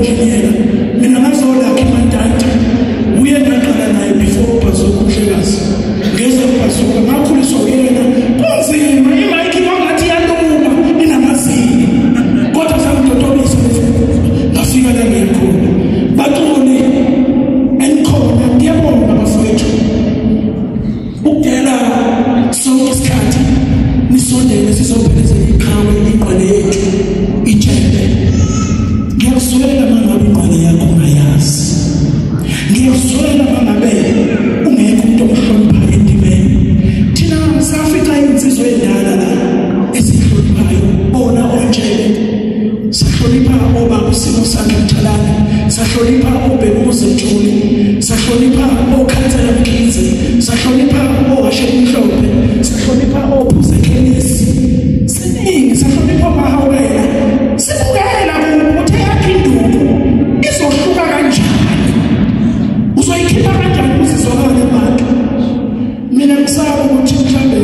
obaba isimo sakhe Mthalane, sahlonipha oBhekuze Mthuli, sahlonipha oKhansela Mkhize, sahlonipha oHashim Mhlophe, sahlonipha oPhuze Khenisi. Siningi sahlonipha oMahawela. Sibukela ukuthi yakhe induku izohluka kanjani. Uzoyikhipha kanjani uzizwakale abantu. Mina ngisaba ukuthi mhlambe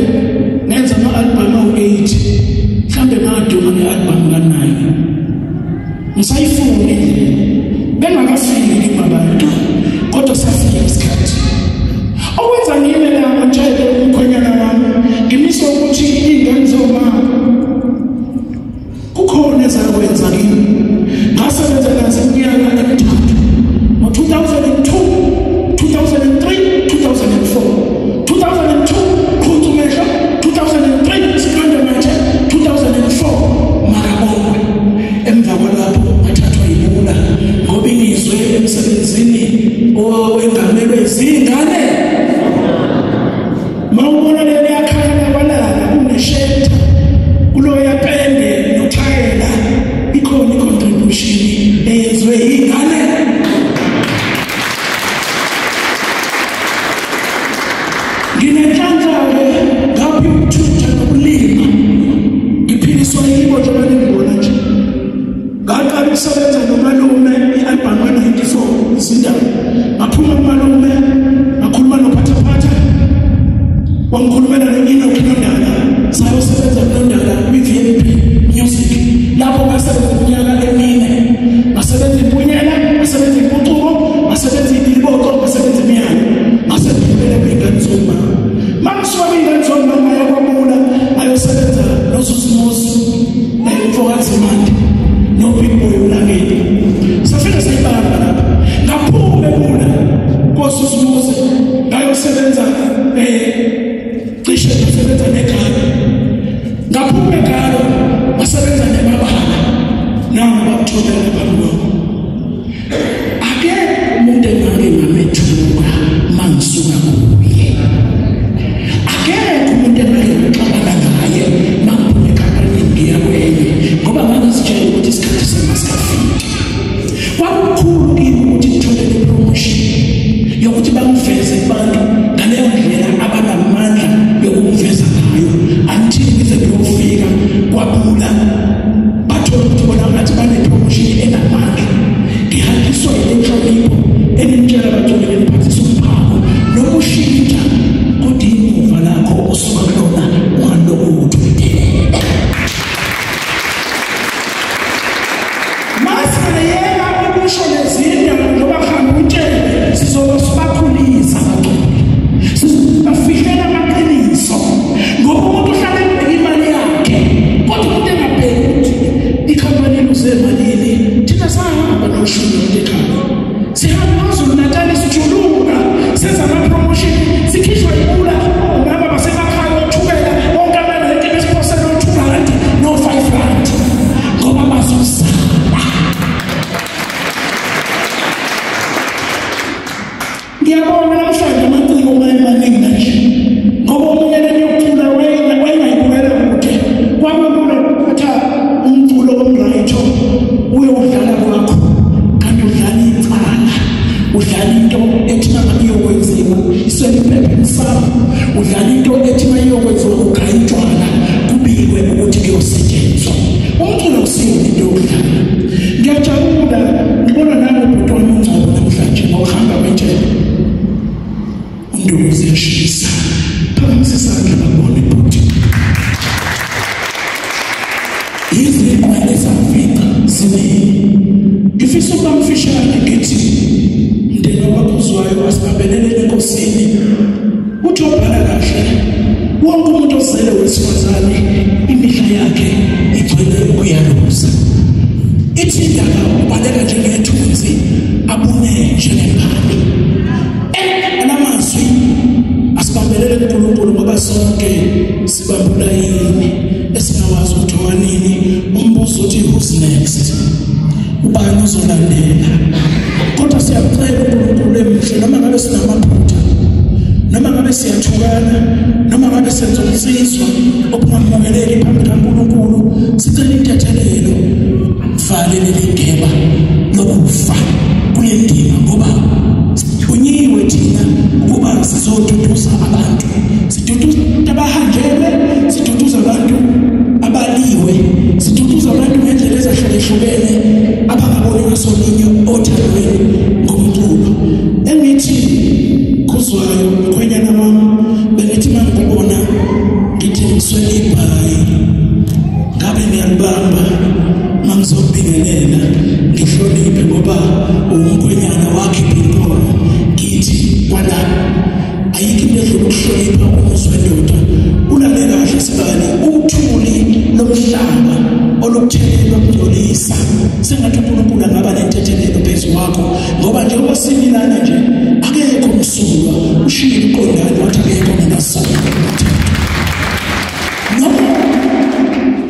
ngenza ama-album awu-8, mhlambe ngaduma nge-album ka-9. Ngisayifuna indlela. Bengakafiki kimi abantu, kodwa safika isikhathi. Okwenza ngime lapha Ntshebe umkhwenyana wami, ngimiswe ukuthi iy'ngane zomama kukhona ezakwenza kimi. Ngasebenza nazo iminyaka emithathu, ngo-2002, 2003, 2004. 2002 Qhunzumehlo, 2003 Sikhanda Mathe, 2004 Makabongwe. Emva kwalapho ngathathwa yibula ngoba ingizwe emsebenzini owengamelwe izingane. Mawubona leli yakhaya kwalala kuneshenta kuloya pende nothayela, ikhona i-contribution eyenziwe yingane. Nginenhlanhla-ke ngaphi ukuthutha nokulima, ngiphiliswa yibo njengoba ningibona nje. Ngaqala ukusebenza nomalume i-album ka-94 izindaba. Ngaphuma kumalume, ngakhuluma noPhathaphatha, wangikhulumela no-Enoch Nondala, sayosebenza kuNondala kwi-VMP Music. Lapho ngasebenza iminyaka emine, ngasebenza impunyela, ngasebenza impucuko, ngasebenza ibiliboko, ngasebenza imiyalo, ngasebenza kwiy'ngane zomama. Mangisuka kwiy'ngane zomama ngaya kwaMula, ngayosebenza noZuzimuzi, nomfokaZimande, noBig Boy uLangeni. Safika sayibamba lapha. Ngaphuma eMula koZuzimuzi, ngayosebenza cishe ngasebenza neGalo. Ngaphuma eGalo ngasebenza neMabala. Nangu bakuthobela phambi kwakho. Akekho umuntu engake ngamethuka mangisuka kuye. Akekho umuntu engake ngaxabana naye mangiphuma ekhampanini ngiya kwenye, ngoba ngangizitshela ukuthi isikhathi sami asikafiki. Kwakukhulu kimi ukuthi ngithole le promotion yokuthi bangiveze kubantu ngaleyo ndlela abanamandla yokungiveza ngayo, until ngize ngiyofika kwaBula bathola ukuthi bona ngathi bane-promotion enamandla. Ngihanjiswa yile nhlonipho enimtshela abaculi beniphathisa umphako noma ushintsha, kodwa imuva lakho osuka kulona ungalokhu udelele. Masingayeka ukusho lezindaba njengoba kuhamba uNtshebe, sizoba sibakhulisa abaculi, sizobafihlela amaqiniso, ngoba umuntu uhlala ebheka imali yakhe, kodwa umuntu engabheki ukuthi ikhampani iluze malini. Thina sahamba noshumi yonke ekhaya, sihamba KwaZulu Natal sijuluka, senza ama-promotion, sikhishwa yibula omama basemakhaya oThukela, bonke amarenti besiphosela o-2 rand no-5 rand, ngoba bazozala. Ngiyabonga namhlanje amaciko maningi kanje, ngoba omunye lento yokucula wayengayibukela kude. Kwakulula ukuthatha umculo womrayitho uyowudlala kwakho, kanti udlala icala, udlala into ethi mangabe iyokwenziwa iseliphepha sakho, udlala into ethi mayiyokwenziwa ugaya utshwala kubikwe ukuthi kuyosetshenziswa. Umculo akusiyo into yokudlala. Ngiyajabula ngibona nangu ubhuti wami uNgcobo namhlanje ngokuhamba kweNtshebe. Unduku ziyashisa, phakamisa isandla bakubone bhuti. Izinqwele zafica ziningi. Ngifisa ukuba mfishane ngithi mndeni wakwaKhuzwayo asibambelele enkosini. Uthi obhala kahle, wonke umuntu ozele wesifazane imihla yakhe igcwele ukuyaluza. Ithi indaba ubaleka njengethunzi, abune njengempande. Alamazwi asibambelele kuNkulunkulu, ngoba sonke sibambula yini esingawazi ukuthi owanini. Umbuzo uthi who's next, ubani uzolandela? Kodwa siyacela uNkulunkulu emihle, noma ngabe sinamaphutha, Noma ngabe siyathukana, noma ngabe senza umsizwa obungamukeleki phambi kaNkulunkulu, sicela intethelelo. Vale leli geba lokufa kule ndima, ngoba sithunyiwe thina ukuba sizoduduza abantu, siduduza abahanjelwe, siduduza abantu abaliwe, siduduza abantu ngendlela ezahlukahlukene abangaboni ngasolinye othandweni ngomculo. Engithi Khuzwayo mkhwenyana wami, bengithi mangikubona ngithi ngiswele ibhayi, ngabe ngiyalibamba mangizobingelela ngihloniphe, ngoba umkhwenyana wakhipha inkomo. Ngithi kwala ayikho into edlula ukuhlonipha umuzi wendoda. Ulalela kahle sibali, uthuli lomhlaba olukuthelelwa kungcolisa. Sengathi uNkulunkulu angaba nentethelelo phezu kwakho, ngoba njengoba similana nje akekho msulwa, ushilo uqondane wathi akekho ngenasono. Noma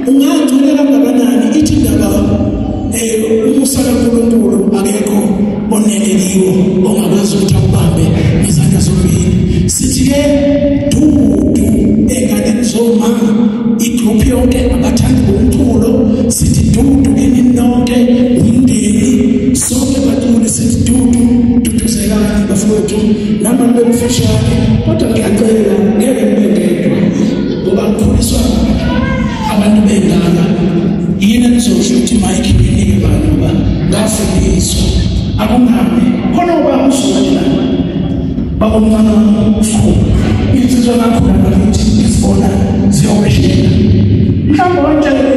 ungangcwele kangakanani, ithi indaba umusa kaNkulunkulu akekho oneleliwo ongakwazi ukuthi akubambe ngezandla zombili. Sithi-ke dudu enganeni zomama, igroup yonke abathandi bomculo, sithi dudu kini nonke, umndeni sonke baculi, sithi dudu, duduzekani bafowethu. Nami ngibe mfishane, kodwa ngiyacela ngeke ngibe ngedwa, ngoba ngikhuliswa abantu bengaka. Yini enizosho ukuthi mike nginike bani, ngoba ngafundiswa akungabi khona uba usuka nje la babomncane wami usikhulu, insizwa ngakhula ngakithi ngizibona ziyokweshela. Mhlawumbe ontshele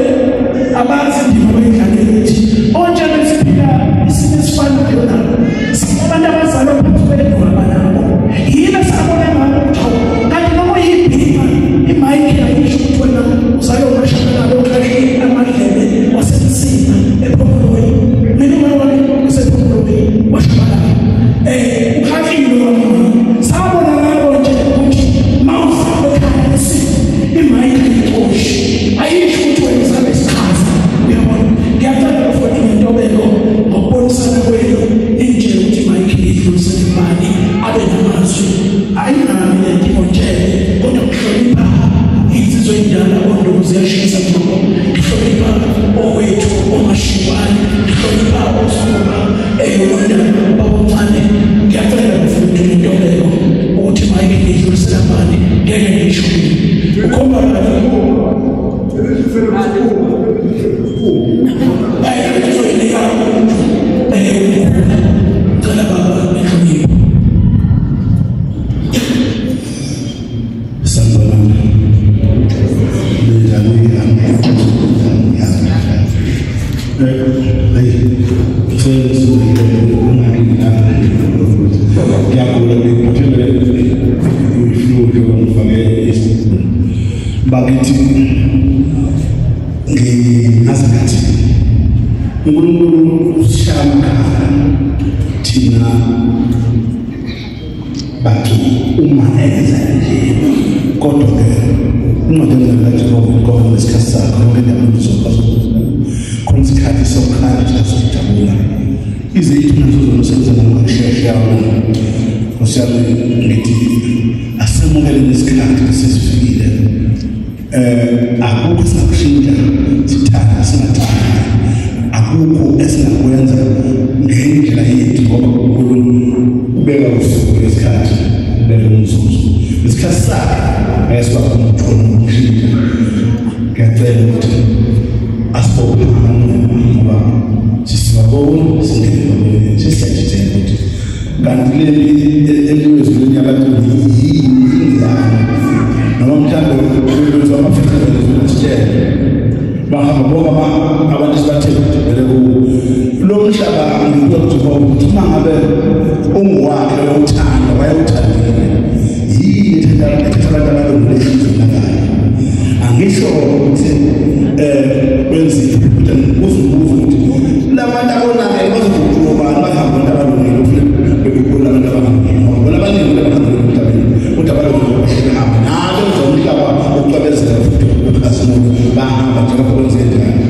abazi indima bayidlalele ukuthi ontshele siphila isimo esifanayo nabo, abantu abazalwa phansi kwedwaba nabo. Yini esabona ngabo ukuthi hawu, kanti noma uyibhinqa imayikhi ayisho ukuthi wena uzalwe umashabalala okhahle amadlebe wasemsina ephongolweni. Mina umama wami usephongolweni washabalala, ukhahlile wamama. Sabona ngabo nje ukuthi mawuzalwe ekhaya lesimo imayikhi ayixoshi, ayisho ukuthi wena uzalwe isichaza. Uyabona, ngiyacela bafowethu ngentobeko ngokubonisana kwenu ningitshele ukuthi imayikhi idlulisele imali abe namazwi. Ayinami lento ngontshele, kodwa ngihlonipha insizwa endala onduku ziyashisa mthombo, ngihlonipha owethu omashiwane, ngihlonipha osukuma eyolondana babomncane. Ngiyacela bafowethu ngentobeko ukuthi imayikhi idlulisele imali, ngeke ngisho mina ukhomba bani ayizoyinika umuntu ngicela baba nenhlonipho. Sanibonani. Bakithi ngingaze ngathi uNkulunkulu usishaya amakhala thina bantu uma enza nje, kodwa ke incwadi kaJehova ikhona ngesikhathi sakho, yonke indaba izokwazi khona isikhathi sokukhala, isikhathi sokujabula. Ize ithi nazo zono ngokushesha yabo. Nkosi yami, ngithi asemukele nesikhathi sesifikile. Akukho esingakushintsha, sithanda singathanda, akukho esingakwenza ngendlela yethu, ngoba uNkulunkulu ubeka usuku ngesikhathi, ubeka umzuzu ngesikhathi sakhe, ngeke sikwazi ukuthola ukushintsha. Ngiyacela ukuthi asibophe amanxeba, ngoba sisibabona singene sisiyajithela ukuthi kanti leli eliwezulwini yabantu yini ingane, noma mhlawumbe kwenziwa ama-festival esitshele bahamba bonke abantu esibathe vele kuwo lo mhlaba. Ngikubuza kuJehova ukuthi uma ngabe ungowakhe wayewuthanda, wayewuthandile, yini ethatha abantu abalungile enhliziyweni nakayo? Angisho ukuthi kwenzile, kodwa ngibuza umbuzo ukuthi labantu abonakele bazoguquka ubani bahambe abantu abalungile, bebebona abantu abalungile, ngoba bona abaningi abahambe emhlabeni, kodwa abalungile bahlele behamba nalo umhlaba ukucwebezela futhi ukhazimulo bahamba njengoba kwenzeke njalo.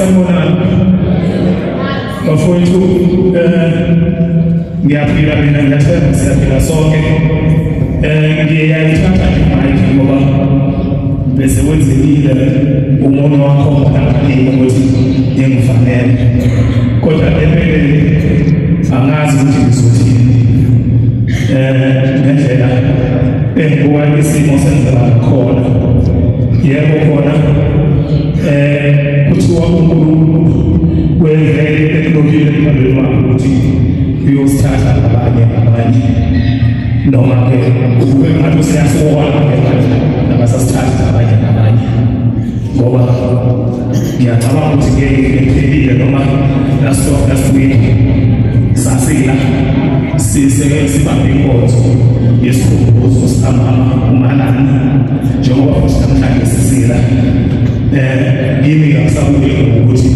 Sanibonani bafowethu, ngiyaphila mina, ngiyathemba siyaphila sonke. Ngiyayithatha nje mic ngoba bese kwenzekile umoya wakho lapha ukuthi ngifanele, kodwa empeleni angazi ukuthi ngizothini ngendlela engibuka isimo senzeka ngakhona. Yebo khona kuthiwa uNkulunkulu wevele ekulobile emhlabeni wakhe ukuthi uyosithatha abanye abanye, noma-ke ukube ngathi usiyasibona-ke manje nabasasithatha abanye nabanye, ngoba ngiyacabanga ukuthi ngeke ngiphelile noma last week sasila siseke sibambe inkonzo yesikhumbuzo sikamama uMalani, njengoba futhi namhlanje sisila. Kimi akusabuye ukuthi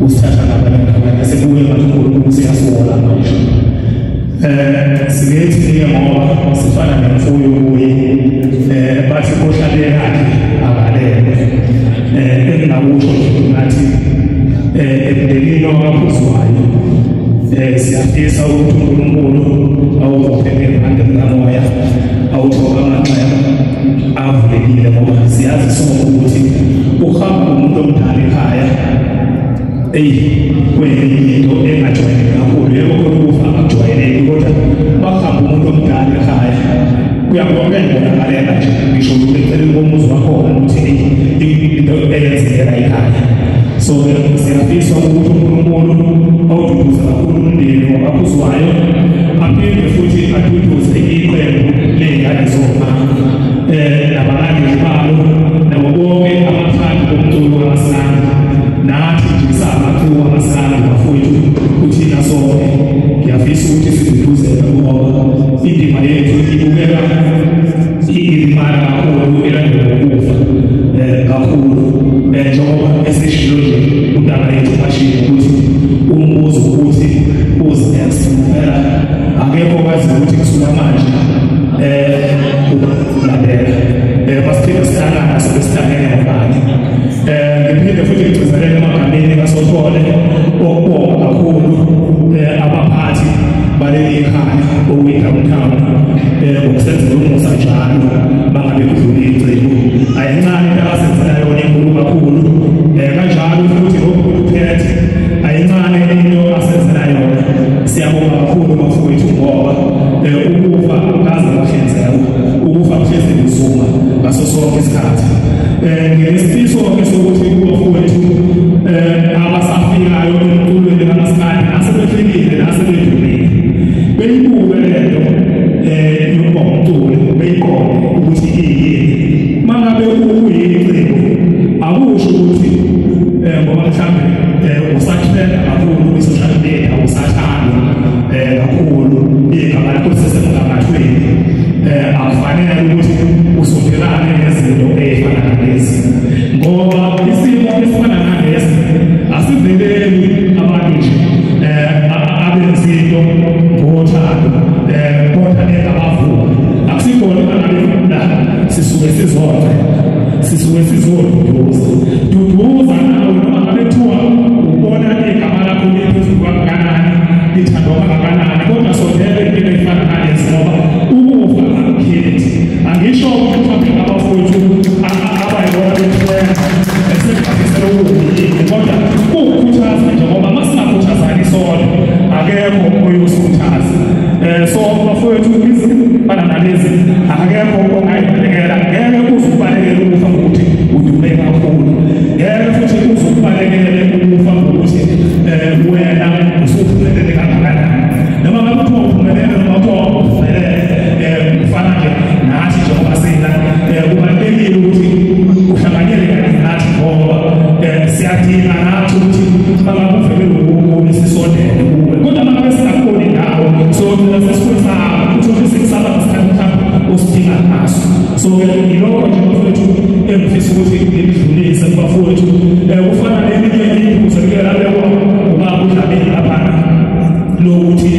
usithatha nabanye nabanye, sekubuye ngathi uNkulunkulu siyasiwola manje. Singethi ngoba sifana nemfuyo kuye, bathi ohlale yakhe akalele. Engingakusho nje ngathi emndenini wakaphuzwayo siyafisa ukuthi uNkulunkulu awukhuphe ngebhande likamoya, awuthobe amanxeba avulekile, ngoba siyazi sonke ukuthi ukuhamba umuntu omdala ekhaya eyi kwenye into engajwayeleki kakhulu. Yebo khona ukufa akujwayeleki, kodwa bakuhamba umuntu omdala ekhaya kuyabonakala nje, ngisho eceleni komuzi wakhona ukuthi into eyenzekela ekhaya. So siyafisa ukuthi uNkulunkulu awududuze kakhulu umndeni wabaphuzwayo, aphinde futhi aduduze iqembu ley'ngane zomama nabalandeli balo nabo bonke abathandi bomculo kaMaskandi. Nathi nje singabaculi bakaMaskandi bafowethu, kuthina sonke ngiyafisa ukuthi siduduzeke ngoba indima yethu ibukeka ilimala kakhulu elandela ukufa kakhulu, njengoba esishilo nje udaba yethu bashilo ukuthi umbuzo ukuthi who's next. Phela akekho okwazi ukuthi kusuka manje ukulandela basiphinde sihlangana sobe sihlangene ngobani. Ngiphinde futhi ngigcizelele emagameni kaSothole okubonga kakhulu abaphathi baleli khaya okuyi-downtown ngokusenzela umusa njalo bangabe kudlula icebo. Ayincane into abasenzela yona, inkulu kakhulu. Kanjalo futhi nokuphethe ayincane into asenzela yona. Siyabonga kakhulu bafowethu ngoba ukufa akaze kwahlinzeka, ukufa kuhlezi kuzuma ngaso sonke isikhathi. Nginesifiso-ke sokuthi kubafowethu abasafikayo emculweni kaMaskandi nasebefikile nasebedumile beyibuke lento yokuba umculi, beyiqonde ukuthi iyini. Uma ngabe kuyicebo akusho ukuthi ngoba mhlawumbe usatrenda kakhulu kwi-social media, usathandwa kakhulu, igama lakho lisesemgangathweni, akufanele ukuthi usondelane nezinto ey'fana nalezi, ngoba isimo esifana nalesi asiveleli abantu nje abenza into ngothando kodwa engabavumi. Akusikhona bangabe la sisuke sizonke, sisuke sizoduduza duduza nawe, noma ngabe kuthiwa ubona igama lakho liphezulu kangakanani, lithandwa kangakanani, kodwa sondele into ey'fana nalezi ngoba ukufa akukhethi. Angisho ukuthi mhlawumbe abafowethu abayibona bethwele esebhakisela ukuyini, kodwa kuwukukhuthaza nje ngoba uma singakhuthazani sonke akekho oyosikhuthaza. So bafowethu izifana nalezi akekho ongayibalekela, ngeke uze ubalekele ukufa ngokuthi udume kakhulu, ngeke futhi uze ubalekele ukufa ngokuthi wena usuphumelele kangakanani, noma ngabe kuthiwa uphumelele noma kuthiwa uphumelele. Kufana nje nathi njengoba sina kubalulekile ukuthi uhlanganyele kanye nathi ngoba siyadinga nathi ukuthi bangabe uvele ukubi sisondele kuwe, kodwa mangabe singakuboni ndawo so thina sesikwesaba ukuthi sikusaba ngesikhathi mhlawumbe osidinga ngaso. So-ke yilokho nje bafowethu engifisa ukuthi ngidlulise kubafowethu. Kufana nelinye iphuzu elike labekwa ubaba uDlamini laphana lokuthi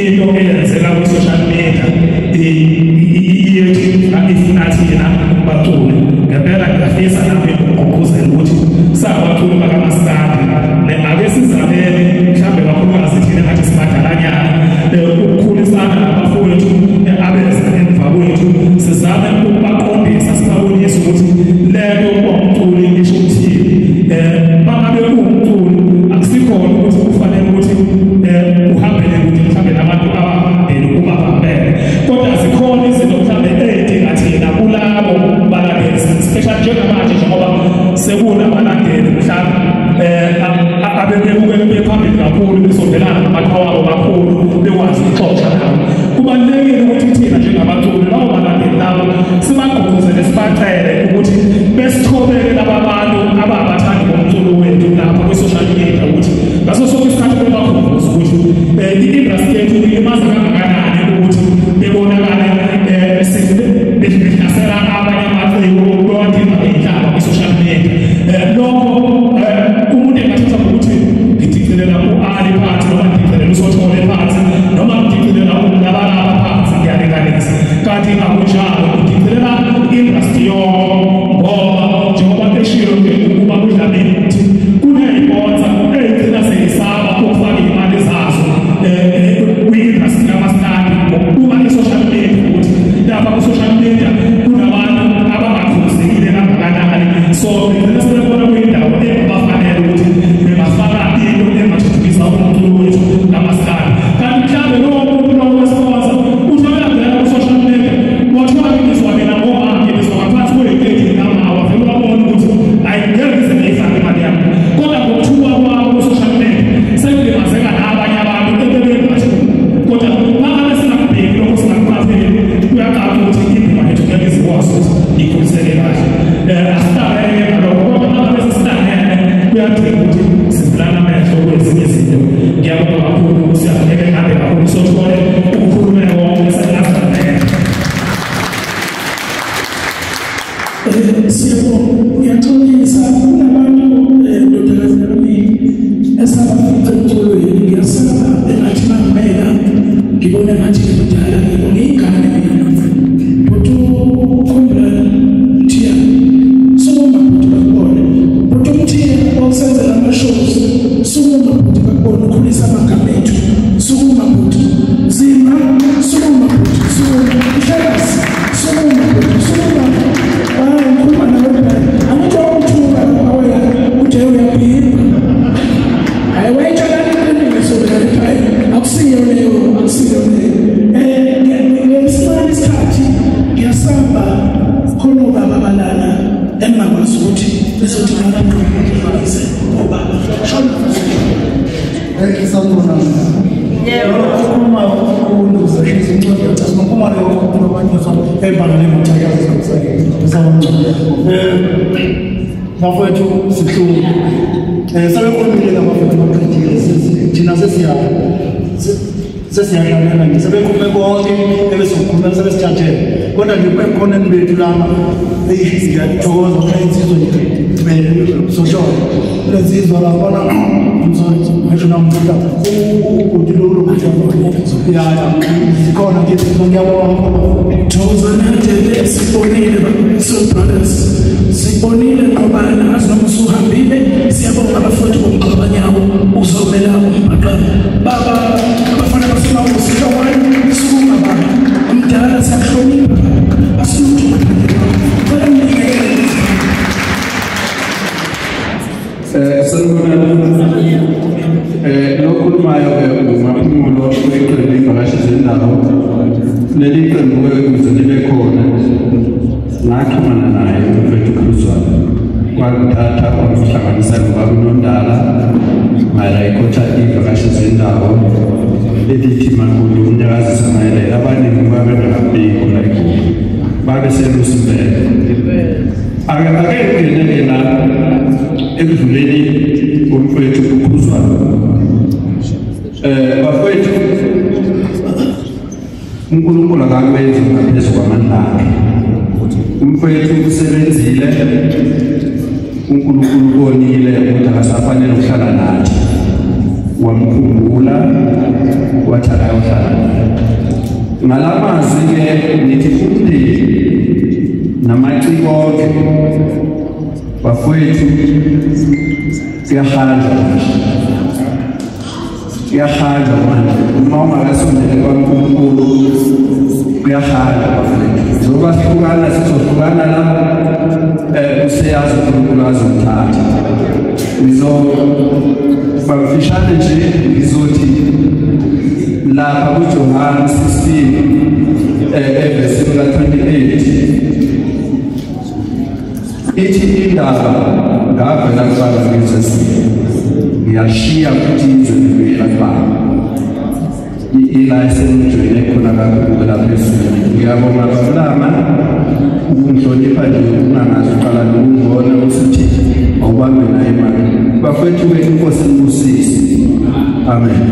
into eyenzeka kwi-social media iyethi ifuna thina baculi. Ngempela ngiyafisa nami ukugqugquzela ukuthi singabaculi Njengamanje njengoba sekunabalandeli mhlawumbe abebebukele bephambili kakhulu besondelana namaqhawe abo kakhulu bekwazi ukuxoxa nabo. Kubalulekile ukuthi thina njengabaculi labo balandeli labo sibagqugquzele sibacele ukuthi besithobele laba bantu ababathandi bomculo wethu lapha kwi-social media ukuthi ngaso sonke isikhathi bebakhumbuze ukuthi i-industry yethu ilimaza kangakanani ukuthi bebonakale behlasela abanye amaciko bewadinga iy'nhlamba kwi-social media. Lokho umuntu engathatha ngokuthi ngidicilela u-Ali phansi noma ngidicilela uSothole phansi noma ngidicilela uMlabalaba phansi, ngiyalinganisa, kanti akunjalo. Ngidicilela i-industry yonke ngoba njengoba eshilo nje ukuba kuDlamini ukuthi kuney'ponsa ey'gcina seyisaba ukufaka iy'mali zazo kwi-industry kamaskandi ngokubuka i-social media ukuthi lapha ku-social media kunabantu abangakhuluzekile kangakanani. So begcina sebebona kuyindawo engabafanele ukuthi bengafaka into engathuthukisa umculo wethu kamaskandi. Kanti mhlawumbe lowo muntu lowo wesponsa uthi uyangena ku-social media wathola ngizwa mina ngoba ngizwa ngaphansi kwey'teki lamawa vele wabona ukuthi hayi ngeke ngize ngiyifake imali yami, kodwa ngokuthuka kwabo ku-social media sekulimazeka nabanye abantu ebebengathuki. Kodwa mangabe singakubheki lokho singakuqapheli kuyacaca ukuthi indima yethu ngeke izikwazi ukuthi ikhuliseke kahle. Asihlangene ngalokho, kodwa mangabe sesihlangene kuyadinga ukuthi sivulane amehlo kwezinye izinto. Ngiyabonga kakhulu, siyangeke ngabe kakhulu sothole ukukhulumela wonke sengahlangene. Siyabonga, ngiyaxolisa kunabantu ndodakazi yami esabafica emculweni. Ngiyasaba engathi mangibeka ngibone ngathi ngimdala, ngibone ingane mina. Bhuti ukhumbula Mthiya, sukuma bhuti bakubone. Bhuti uMthiya osenzela ama-shows, sukuma bhuti bakubone, ukhulisa amagama ethu. Sukuma bhuti Zima, sukuma bhuti, sukuma Mhlekazi, sukuma bhuti, sukuma. Ngikhuluma nawe phela, angithi wawuthuka wena uthi uyabhimba. Hayi wayitshalana iqiniso phela, hayi akusiyo leyo, akusiyo leyo. Ngesincane isikhathi ngiyasaba khona obaba balana engingakwazi ukuthi bezothi ngabaqoqise obaba. Shona. Sanibonani. Yebo, ukhuluma ukhulu uzashisa incwadi yakhe. Sikhuluma leyo ukhuluma abanyuzwa ebhala nemothakazi zamngcwele. Bafowethu sihlungu. Sebekhulumile labafowethu baqedile. Thina sesiyadlalela nje. Sebekhulume konke ebesokukhuluma sebesithathele. Kodwa nje ekhoneni bethu lana ngiyathokoza ukuthi insizwa nje soshona. Lensizwa lapha ngisho namhlanje ubhuti lolu ya zikhona nje ngiyabonga. Thokozana sibonile so brothers, sibonile ngoba azi noma usuhambile. Siyabonga abafowethu bomgxobanyawo uzomela umbhaqanga. Baba abafana basemakusihlokwane, sukuma baba umdala, siyakuhlonipha asilutho ngaphandle kwakho. Cela nibingelele. Sanibonani. Lokhulumayo uMaphumulo weqembu ivakashi zendawo. Leli qembu ukuze libe khona ngaxhumana naye umfethu Khuzwayo, kwangithatha kwangihlanganisa nobaba uNondala mayela ikhotha ivakashi zendawo elithi Magudu umnyakazisa mayela abaningi babengakabikho la eGoli babe selusimbele. Ake ngingenele la ekudluleni umfowethu uKhuzwayo. Bafowethu, uNkulunkulu akakwenzi ngaphezu kwamandla akhe. Umfowethu usebenzile, uNkulunkulu ubonile ukuthi akasafanele ukuhlala nathi, wamkhumbula wathi akayohlala naye. Ngalamazwi-ke ngithi umndeni namaciko onke bafowethu kuyahanjwa manje, kuyahanjwa manje. Uma ungakasondeli kwaNkulunkulu kuyahanjwa bafowethu. Njengoba sihlukana sizohlukana la, useyazi uNkulunkulu azomthatha. Ngizoba mfishane nje, ngizothi lapha kuJohane 16 evesini ka-28 Ithi indaba ngavela kubaba ngizwe ngiyashiya futhi izwe libuyela kubaba. Ila esengijoyine khona kakhulu lapha phezulu. Ngiyabonga babulama ukungihlonipha nje ungangazi uqala nokungibona usuthi awubambe naye imali. Bafethu-ke inkosi ibusise. Amen.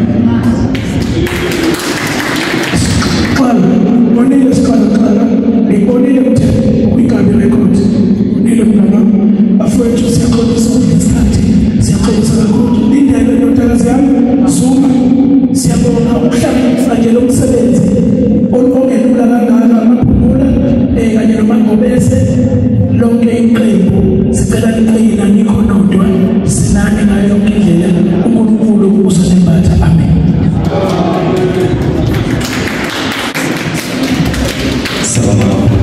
Ngibonile siqala ngibonile mthetho kwinkabi record. Ngibonile mntana bafethu siyaxolisa ngesikhathi siyaxolisa kakhulu. Lindele ndodakazi yami Zuma siyabonga ukuhlanganisa nje lo msebenzi ongelula kangaka amaphumula kanye noMangobese lonke iqembu sicela niqina nikho nodwa sinani ngayo yonke indlela uNkulunkulu uzonembatha. Amen. Siyabonga.